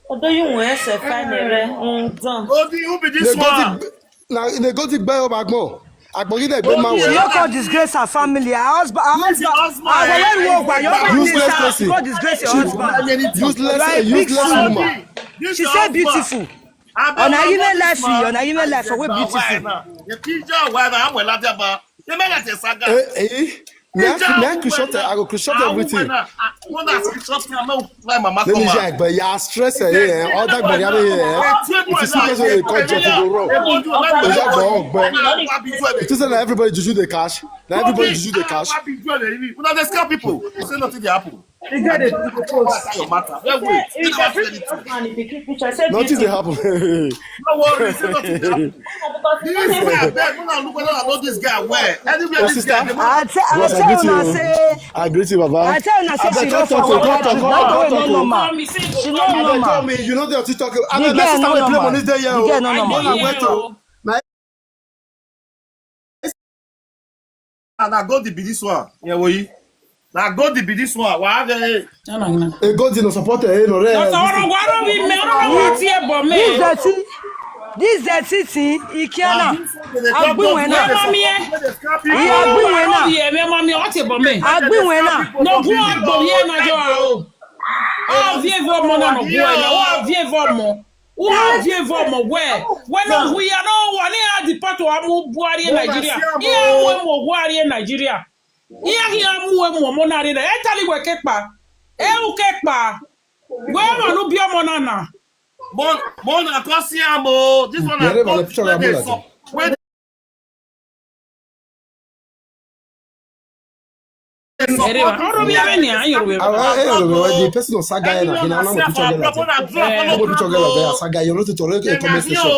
Although you won't accept fine rẹ, mm, done. God, who be this They got one? it. Now they got it by Obagbon. Agbori dey gbé máa She wẹ̀. no come disgrace her family. Her husband, her This husband, husband her eh, husband, eh, your eh, husband Useless dey person. come disgrace your husband. Useless, You are a big useless fool. Woman. This She your say husband. Beautiful. Abeg, Ọ̀nà yìí who lè be life this yìí, one? ọ̀nà yìí lè life for wey Yes, beautiful. na why na? Ye ki ja why na? Awe la ja ba. Ye me na te saga. Eh, eh. Make make you shut I go shut everything. Let me say, but you are stressed here. All that body here. If you see person dey call Jeff, you go wrong. Is that wrong? But it isn't that everybody juju dey cash. That everybody juju dey cash. Una dey scam people. Say nothing dey happen. You get it. Your matter. Wait, wait. Nothing dey happen. No worry, say nothing dey happen. This guy, abeg, una look whether I know this guy well. Anywhere this guy dey, I te- I Bros, I tell greet una you. Say I greet you, Baba. I tell una say Abeg, she come no talk, come talk, come talk, come talk. She no normal. Abeg, tell me, you know the thing talk. Abeg, my sister dey play money there, yo. The girl no normal. Una wait o. Na na God be this one. Yeah, we. Na God be this one. Wa have eh. A God no support eh no re. Ọ̀rọ̀ wa rọ̀ bí mi, ọ̀rọ̀ wa ti ẹ̀ bọ̀ mi. This dirty, this dirty thing, Ikiana. Agbóhùn ẹ̀ náà. Mẹ́mọ́ mi ẹ̀. Ìyá agbóhùn ẹ̀ náà. Ọ̀rọ̀ wa rọ̀ bí ẹ̀, mẹ́mọ́ mi, ọ̀ ti ẹ̀ bọ̀ mi. Agbóhùn ẹ̀ náà. Nọ̀gún àgbò yẹn náà jọ àwọ̀. Ọ̀ fi èèvọ̀ ọmọ náà nọ̀gún ẹ̀ náà. Ọ̀ fi èèvọ̀ ọmọ. Ọ̀ fi èèvọ̀ ọmọ wẹ̀. Wẹ̀ náà hu ya náà wà ní àdìpọ̀tò àmú Buhari Nàìjíríà. Ìyá wẹ̀ mọ̀ Buhari Nàìjíríà. Ihe ahụ ya mụ wee mụọ mụ narị na etali wee kekpa. Eu kekpa. Wee ma nu bi ọmọ na na. Mo mo na call see am o. This one na Yere ma God picture wey na dey mula so. Wey dey so. Ere wa ọrụ mi ere ni ayo we. Awa eh ro we the person of saga na hina na mo picture gela. Mo picture gela be saga yo no to tore ke comment section.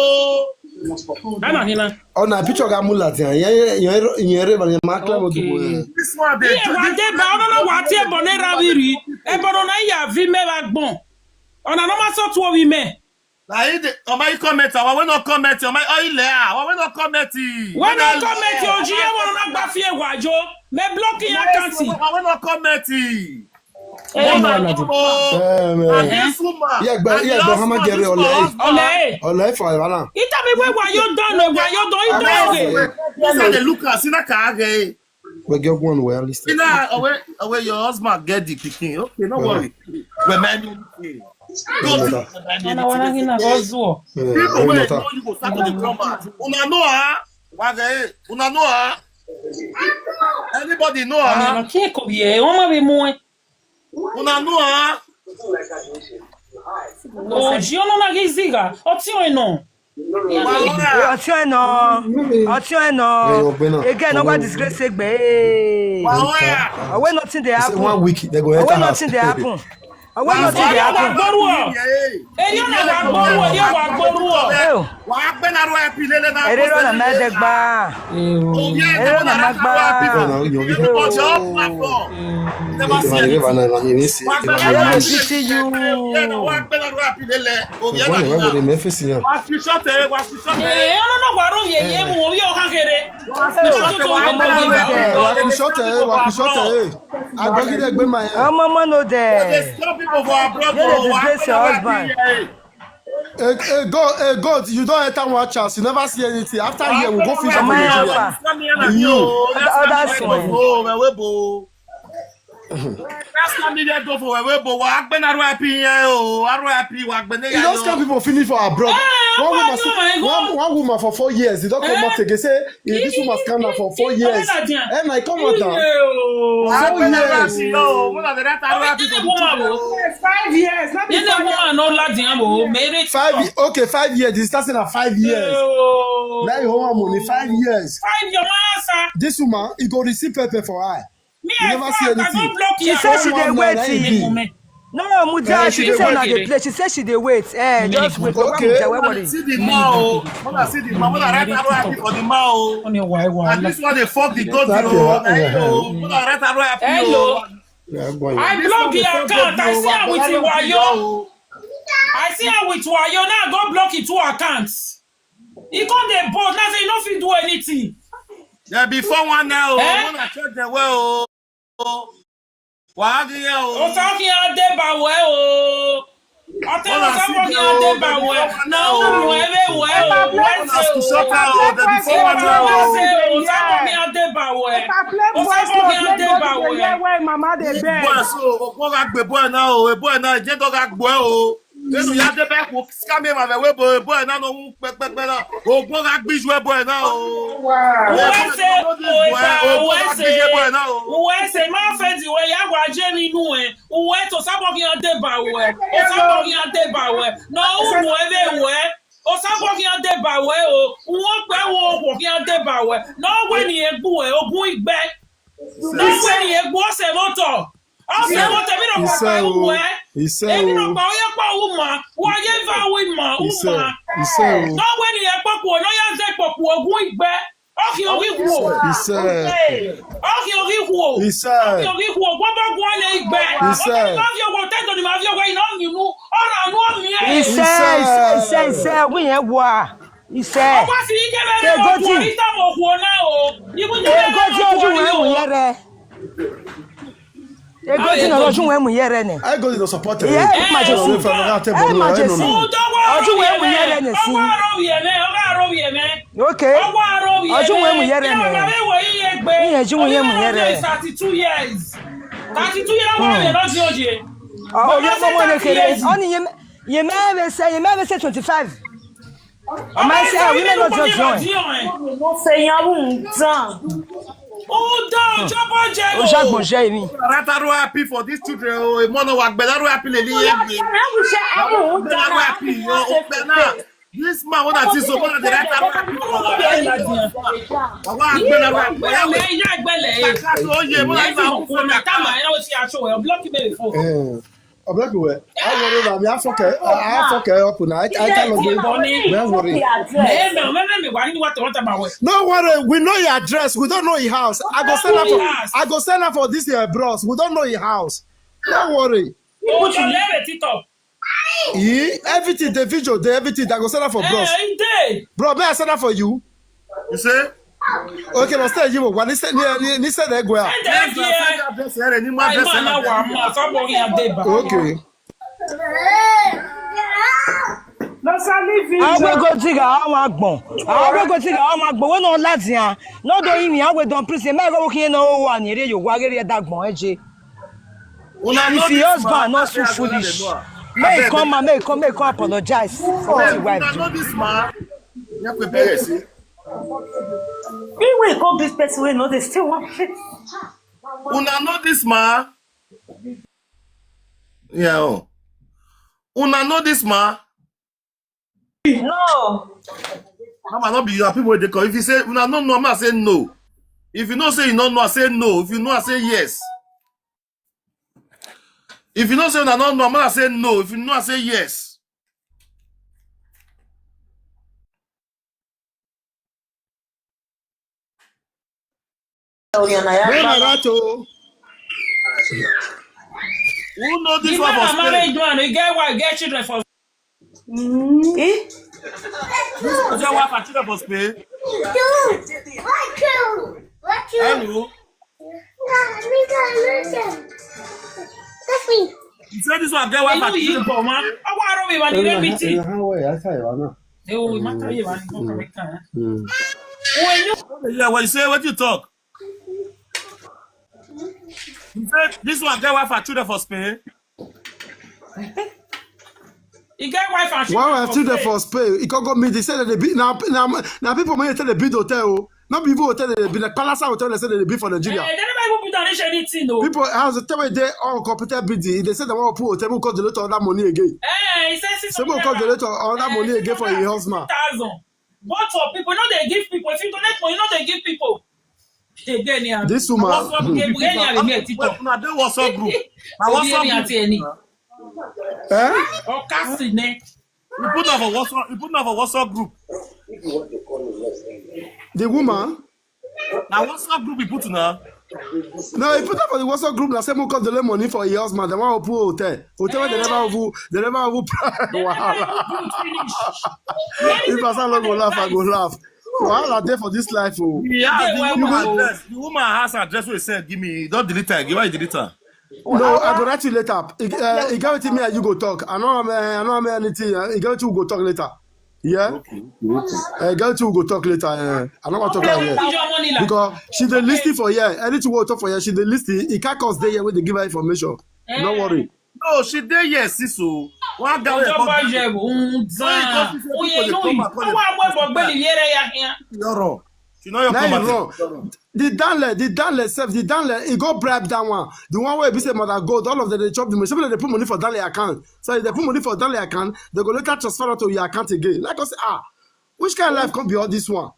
Ana hina. Ọ na picture ga mula ti an. Yen yen yen re ba yen ma kla mo du. Okay. This one dey Iye do wa this de ba one. Ono no wa ti ebo ne ra viri. Ebo no na ya vi me ba gbon. Ona no ma so tuo wi me. Na he dey, ọmọ yìí comment, àwọn wey no comment, ọmọ yìí ilẹ̀ à, àwọn wey no comment. Wey no comment o, jí yẹ wọn na gba fi ewa jo. Me block ya kanti. Àwọn wey no comment. Eh, Mona no, no, no. This woman. Yeah, but and yeah, the but how much husband, get this ole? Husband. Ole. Ole for Ivana. Ita mi we wa yo don, we wa yo don, ita we. This one dey look us, ina ka age. We get one we listen. Ina, owe, owe, your husband get the pikin. Okay, no worry. We many. Don't think we many. Ana wana hina gozuo. People wey know you go start to dey come out. Una know her? Wage, una know her? Anybody know her? Ana ke ko ye, o ma be mo. Una know her? O ji ono na giziga. O ti o no. Ọtí ẹ̀ nà. Ọtí ẹ̀ nà. Ẹ, ọgbẹ́ náà. Again, no go disgrace egbe. Ọwẹ́ nothing dey happen. One week, they go enter house. Ọwẹ́ nothing dey happen. Ọwẹ́ nothing dey happen. Èyí ò náà wà gbóru ọ̀, èyí ò wà gbóru ọ̀. Ẹ o. Wà á gbé náà rọ ẹ pì lélẹ̀ náà. Èrè rọ̀ nà má dẹ gbà. Èrè rọ̀ nà má gbà. Everybody see you. Wà á gbé náà rọ ẹ pì lélẹ̀. Why you dey make face yam? Eh, no, no, no, why don't you, you, you, you, you, you, Wa ku short eh, wa ku short eh. Agbagide gbe ma eh. Ọmọ ọmọ no there. They dey stop people for abroad. They dey disgrace your husband. Eh, eh, God, eh, God, you don enter one chance. You never see anything. After here, we go finish up for Nigeria. You. Other, other side. That's not me there go for we bo wa gbe na R I P yen o, R I P wa gbe ne ya. You don scam people finish for abroad. One woman, one, one woman for four years, they don come out again say, eh, this woman scam her for four years. Eh, na come out now. Four years. Five years. Not be five years. Five, okay, five years. This starting at five years. Now you hold money five years. Five years. This woman, you go receive pepper for her. Me, you never see anything. She say she dey wait. No, Muja, she say una dey play. She say she dey wait. Eh, just wait. Okay. Muja, where worry? See the man o. When I see the man, when I write R I P for the man o. And this one dey fuck the goat o. When I write R I P o. I block the account. I see am with wayo. I see am with wayo. Now go block it two accounts. He come dey bold. Now say he no fit do anything. There be four one now. Eh? When I check the way o. Wa gi ya o. O sa ki a de ba we o. Ate o sa mo ki a de ba we. Na o mo e be we o. We se o. There be four one now. O sa mo ki a de ba we. O sa mo ki a de ba we. Mama dey beg. Boy, so o ko ga gbe boy now o. E boy now, je to ga gbe o. Nínú ìyá dé bẹ́ẹ̀ kò scam ẹ̀ máa fẹ́ wé bo ebo ẹ̀ náà ló ń pẹ́pẹ́pẹ́ náà. Ògbó ra gbíjú ebo ẹ̀ náà o. Wow. Uwe se, Ògbó ra gbíjú ebo ẹ̀ náà o. Uwe se, ma fe di we ya gwa je mi nu e. Uwe to sabo ki an de ba we. O sabo ki an de ba we. No, unu e be we. O sabo ki an de ba we o. Uwe pe wo ko ki an de ba we. No we ni egbu e, ogun igbe. No we ni egbu o se moto. O se moto mi no pa pa uwe. Èmi náà pa oyè pa wuma. Wáyé bá wí mà wuma. Náà wé ni ẹ pọ̀pọ̀ náà yá zẹ́ pọ̀pọ̀ ogún ìgbẹ́. Ọ̀kì orí kú o. Ọ̀kì orí kú o. Ọ̀kì orí kú o. Gbọ́dọ̀ gun ọ̀lẹ́ ìgbẹ́. Ọ̀kì ni máa fi owó tẹ́tọ̀ ni máa fi owó iná nínú. Ọ̀rọ̀ àánú ọ̀mí ẹ̀. Iṣẹ́ iṣẹ́ iṣẹ́ iṣẹ́ ogun yẹn wà. Iṣẹ́. Ọba sì ní kẹ́lẹ́ rẹ̀ Egoti. Ọkùnrin táwọn òkú ọ̀nà o. Ibùdó Egoti ojú wọn mú yẹrẹ. Egoti náà lọ́jú wọn mú yẹrẹ nẹ. I go to support Ìyá her. ẹ̀ máa jẹ sùn. Ẹ̀ máa jẹ sùn. Ojú wọn mú yẹrẹ nẹ sí. Ọwọ́ àròyìn ẹ̀mẹ́, ọwọ́ àròyìn ẹ̀mẹ́. Ok. Ọjọ́ wọn mú yẹrẹ nẹ. Ìyẹn ju wọn yẹn mú yẹrẹ. Thirty-two years. Thirty-two years wọ́n yẹn lọ́sí òye. Ọ̀rọ̀ yẹn fọwọ́ lè kéré. Ọ ni yẹn mẹ́rin ṣe yẹn mẹ́rin ṣe twenty five. Ọmọ ẹ ṣe àwọn ilé lọ́jọ́ jọ. Mo se yan mu ntan. Ó dá ọjọ́ bọ́ jẹ́ O ṣàgbọ̀n ṣe mi. Rataro happy for these children o. Ìmọ̀nà wà gbẹ̀dárò happy lè ní yẹn gbé. Ẹ̀rù ṣe ẹ̀rù ń Rataro happy o. Ó pẹ́ náà. This man wọ́n àti sọ fún àti Rataro happy for the. Àwọn àgbẹ̀dárò happy. Ìyá ìgbẹ́lẹ̀ yẹn. Kàkàtà oyè mọ́ra ìgbà òkú fún mi. Táwọn ẹ̀rọ ti aṣọ ẹ̀ block me before. Ọbẹ̀kùnwẹ̀, I worry na mi, I fuck her, I fuck her up na, I I can't love you. Don't worry. Ẹ̀ẹ́mẹ̀ ọ̀mẹ́mẹ́ mi wà nínú wàtí wọ́n tàbá wẹ̀. No worry, we know your address, we don't know your house. I go send her for, I go send her for this your bros, we don't know your house. No worry. Ó ti lẹ́rẹ̀ títọ̀. Yee, everything, the video, the everything, I go send her for bros. Ẹ̀ ń dé. Bro, may I send her for you? You say? Okay, but stay you, what is it? Ni ni ni said that go out. Ẹ̀ ń dé. Address ẹ̀ ní má Àìmọ́ address àná wà á mọ̀ sábọ̀ yín àdébà. Okay. No, sir, leave it. Àwọn gbogbo tí ra àwọn agbọ̀n. Àwọn gbogbo tí ra àwọn agbọ̀n. Wọ́n náà láti hàn. Lọ́dọ̀ yìí ni àwọn èdè prison. Mẹ́rin owó kí yẹn náà ó wà ní eré Yorùbá rere ẹ̀dá gbọ̀n ẹ̀ jẹ́. If your husband not so foolish, may he come and may he come, may he come apologize for what his wife Una do. Know this man. Yẹ pé bẹ̀rẹ̀ sí. If we go this person, we know they still want it. Una know this man. Yeah. Oh. Una know this man. No. Mama, no be your people wey dey call. If you say una no know, I say no. If you know say you no know, I say no. If you know, I say yes. If you know say una no know, I say no. If you know, I say yes. Bẹ́ẹ̀ ni ara tó. Who know The this one for man married Spain? One, he get wife, get children for Eh? This one get wife and children for Spain. Hello. You say this one get wife and Ìlú yìí children. Bọ̀ wọ́n, ọwọ́ arọ́ mi wà ní everything. Ewu ìmọ̀tàyè wà ní kọ́kọ́ mi kàn án. Òun inú Yeah, what you say? What you talk? You say this one get wife and children for Spain. He get wife and Why children are still there Spain. For Spain? It can go me. They say that they be now now now people may tell they build hotel. Oh. Not be even hotel they be like Palace Hotel. They say they be for Nigeria. Eh, they never even put on anything though. People house tell me they all computer building. They say they want to put hotel because they don't have that money again. Eh, he says six Some of hundred they don't have that money again for your husband. Thousand. But for people, no, they give people. If you donate money, no, they give people. Again, yeah. This woman. What's up? Again, again, yeah, again, yeah. Wait, una dey WhatsApp group. Na WhatsApp group. Any. Eh? Or casting, eh? You put am for WhatsApp. You put am for WhatsApp group. The woman. Na WhatsApp group you put now. No, he put up for the WhatsApp group that say more cause delay money for your husband. They want to put hotel. Hotel where they never have, they never have. Wahala. If I say no go laugh, I go laugh. Wahala dey for this life. Oh. Yeah, the Yeah, woman well, address. The woman has address wey send give me. Don't delete her. Give her delete her. No, I go write you later. It, uh, it get wetin me and you go talk. I know, uh, I know me anything. Uh, it get wetin we go talk later. Yeah. Uh, get wetin we go talk later. Uh, I know what talk am here Put your money like because she dey listen for here. Anything we talk for here, she dey listen. It can't cause dey here when they give her information. No worry. No, she dey here, sis o. One guy wey come do it. When he come see say people dey come and come dey, ọwọ́ àgbọ̀ ẹ̀bọ̀ gbé nìyẹn rẹ̀ yà hìá. Yọrọ. She no your come back. Now you wrong. The Danle, the Danle sef, the Danle, he go bribe that one. The one wey be say Mother Gold, all of them dey chop the money. Some people dey put money for Danle account. So if they put money for Danle account, they go later transfer it to your account again. Like I say, ah, which kind of life come be all this one?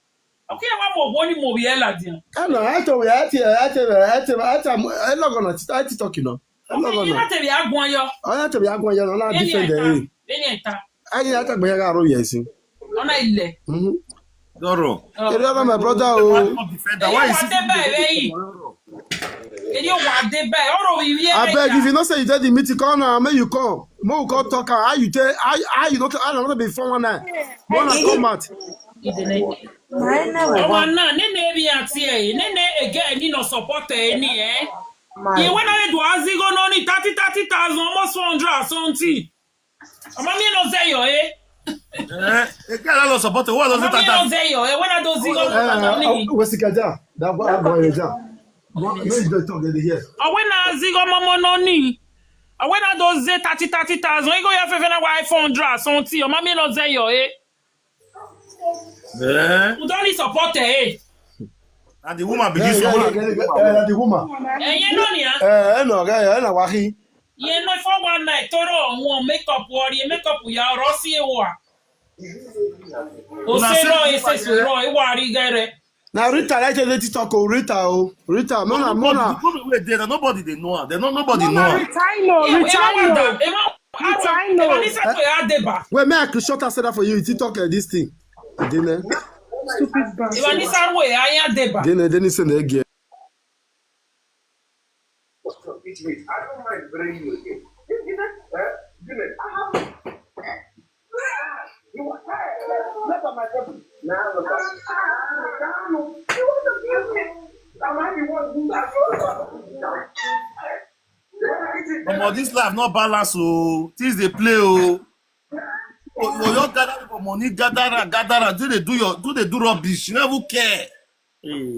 Okay, one more, one more, we are like them. I know, I told you, I tell you, I tell you, I tell you, I tell you, I log on, I tell you, I talk, you know. I log on. Okay, you not tell me, I go on, yo. I tell you, I go on, yo, no, no, defend the. Any attack, any attack, but I got roll, yes. Ọ̀nà ilẹ̀. Doro. Èrè ọ̀nà my brother o. Why you sit down? Èrè wà dé báyìí. Ọ̀rọ̀ yìí yé. Abeg, if you know say you dey the meeting, come now, make you come. Make we come talk am. How you take, how, how you not, how not be four one nine? Wanna come out? Ọmọ náà, nene ebi àti ẹ̀, nene ege ẹ̀ nínú support ẹ̀ ni ẹ̀. Yìí wọ́n náà lè dùn azigo náà ní thirty, thirty thousand, almost four hundred or something. Ọmọ mi ló zẹ yọ, eh? Eh, eke ala lọ support, wọ́n lọ sí tata. Ọmọ mi ló zẹ yọ, eh? Wọ́n náà tó zigo náà ní. Wọ́n sì kẹjá, dàgbà àgbà yẹn já. Wọ́n ní ìjọ ìtàn gẹ̀dẹ̀ yẹ. Ọwọ́ náà zigo mọ́mọ́ náà ní. Ọwọ́ náà tó zẹ thirty, thirty thousand, igo yẹ fẹ́fẹ́ náà wá four hundred or something. Ọmọ mi ló zẹ yọ, eh? Eh? Udoni support, eh? Na the woman be this one. Eh, na the woman. Eh, you know, yeah? Eh, eh, no, eh, eh, na wahi. Yẹn náà four one nine tọrọ wọn makeup wọrí makeup ya ọ̀rọ̀ sí ewa. Òsè náà ẹsẹ̀ sọ̀rọ̀ ewa rí gẹ́rẹ́. Na Rita like the TikTok o, Rita o, Rita. Mona, Mona. Nobody dey there. Nobody dey know am. They no, nobody know am. Rita, I know. Rita, I know. Rita, I know. Wait, may I screenshot and send that for you? TikTok, eh, this thing. Dene. Stupid bastard. Dene, Dene send the girl. Wait, wait. I don't mind bringing you again. Eh? Dene. You were tired. Look at my body. Now look at. Am I the one who? Omo, this life no balance o. Things dey play o. You just gather people money, gather am, gather am. Do they do your, do they do rubbish? You never care. Hey.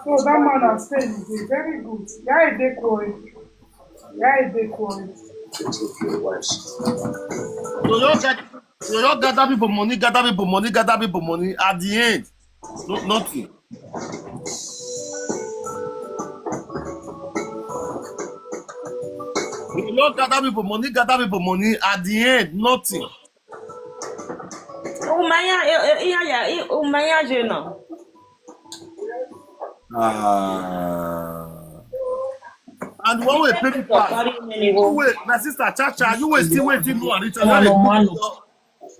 So that man has said he dey very good. Yeah, he dey cool. Yeah, he dey cool. You just get, you just gather people money, gather people money, gather people money. At the end, no, nothing. You just gather people money, gather people money. At the end, nothing. Umanya, eh, eh, yeah, yeah, eh, umanya, you know. Ah. And one way pay me pass. You wait, my sister, Cha Cha, you wait, still waiting, no, Richard. One on one.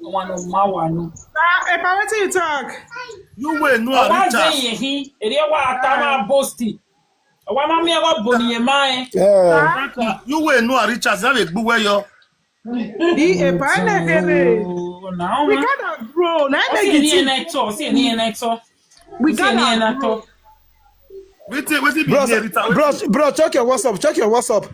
One on one. Ah, Epa, wetin you talk? You wait, no, Richard. Area wa atama bosti. Wa mami wa boni emae. Yeah. You wait, no, Richard. That a good way, yo. Di epa na kere. We gotta grow. Na make it. We gotta grow. Wetin, wetin be there, Rita? Bro, bro, check your WhatsApp. Check your WhatsApp.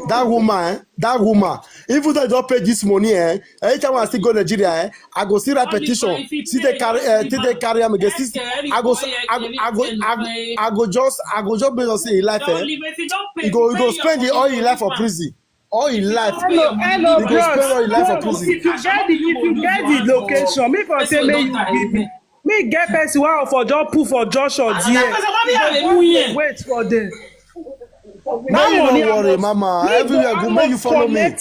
That woman, eh? That woman. Even though I don't pay this money, eh? Anytime I still go Nigeria, eh? I go see that petition. See they carry, eh, see they carry am again. See, I go, I go, I go, I go, I go just, I go just make us see in life, eh? He go, he go spend the all his life for prison. All his life. Hello, hello, bros. Bros, if you get the, if you get the location, make I say make you give me. Me get person wey I for just put for Joshua there. Wait for them. Make you no worry, mama. Everywhere go, make you follow me.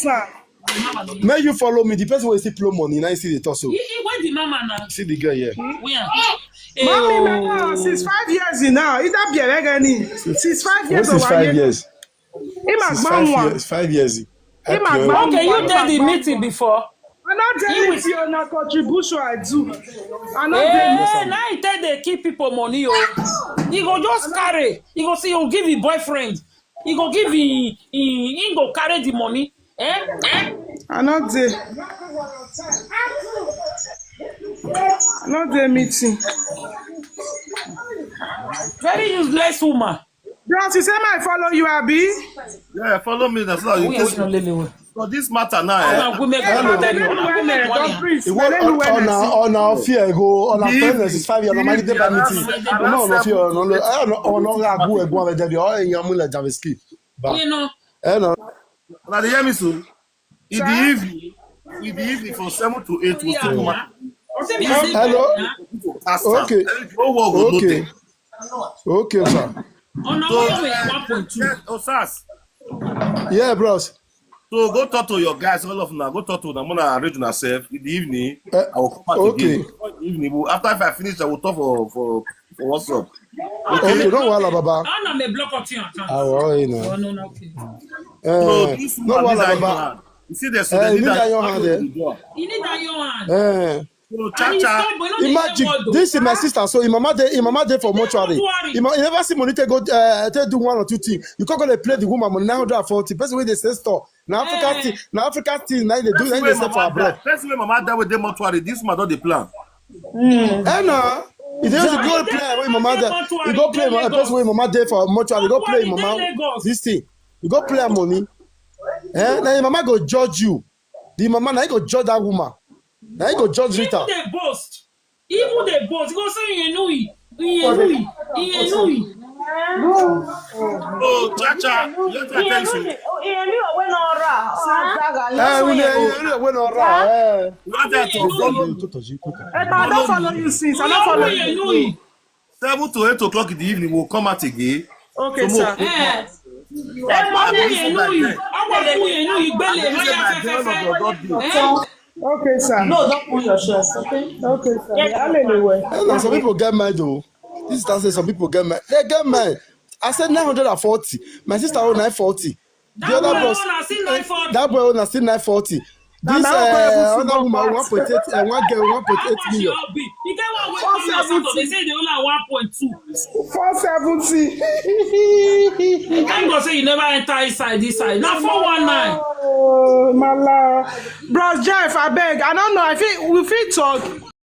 Make you follow me. The person wey still blow money, now you see the torso. Where the mama now? See the girl here. Where? Mommy, mama, since five years now. Either be a regani. Since five years. Since five years. Him since five years, five years. Him agba. Okay, you did the meeting before. I not did it, you na contribution I do. I not did it. Now he tell they keep people money, oh. He go just carry. He go see, you give his boyfriend. He go give him, he, he go carry the money. Eh? Eh? I not did. I not did meeting. Very useless woman. Bros, you say my follow you, Abi? Yeah, follow me. That's all you can. For this matter now, eh? Una women go tell you, una women go yarn. Iwo, ona ona ofie go ona pregnancy is five years. Ona magi dey by meeting. Ona ona ofie ona lo eh, ona ona ga gu egun ave debi o eyan mu le jave sleep. Ba. You know, Eh no. Now they hear me so. In the evening, in the evening from seven to eight, we still come out. Say me say Hello? Ask Okay. Am. No work go no Okay. dey. Okay, sir. On our way, one point two. Yes, Osas. Yeah, bros. So go talk to your guys, all of now. Go talk to them. Una arrange yourself in the evening. Eh, I will come out okay. Again. In the evening, we'll- after if I finish, I will talk for for for WhatsApp. Okay, no wahala, Baba. How na me block up your account? Ah, well, you know. Oh, no, no, okay. So Eh, this no woman wahala, need that Baba. hand. You see the Eh, you need that your hand, eh? You need that your hand. Eh, So And cha it's cha. not, but you know they imagine get word, this is my though. Sister. So your mama dey, your mama dey for mortuary. Mortuary. You, ma- you never see money take go uh, take do one or two things. You can't go dey play the woman money nine hundred and forty. Person wey dey sell store. Na Africa thing. Na Africa thing. Na they do. Na they sell for abroad. Person wey mama die with the mortuary. This woman don dey plan. Eh na. If they use to go play wey mama dey, you go play ma- person wey mama dey for mortuary. You go play mama this thing. You go play her money. Eh, na your mama go judge you. The mama na you go judge that woman. Na you go judge Rita. Even they boast. Even they boast. You go say you know it. You know it. You know it. Oh, cha cha. You have to tell you so. Iye ni owe na ora. Sa daga. Eh, we dey we dey we no ra. Eh. You have to follow. Eh, I don't follow you since. I don't follow You you. know it. Seven to eight o'clock in the evening, we'll come out again. Okay, So, sir. Eh. Eh, mommy, You know it. How about you know it? Gbele, This is how my you day of feel? your God day. Eh? Okay, sir. No, don't pull your shirts, okay? Okay, sir. Hallelujah. Eh, na some people get mind though. This time say some people get mind. They get mind. I said nine hundred and forty. My sister own nine forty. The That other boy bros, own, I see nine forty. That boy own, I still nine forty. Na This my own go uh, even other full woman back. One point eight, uh, one girl one point How eight much you million. all be? You get one way come on Saturday, say they only have one point two. Four seventy. Thank God say you never enter inside this side. Now four one nine. Oh, my love. Bros Jeff, I beg. I don't know. I feel we feel talk.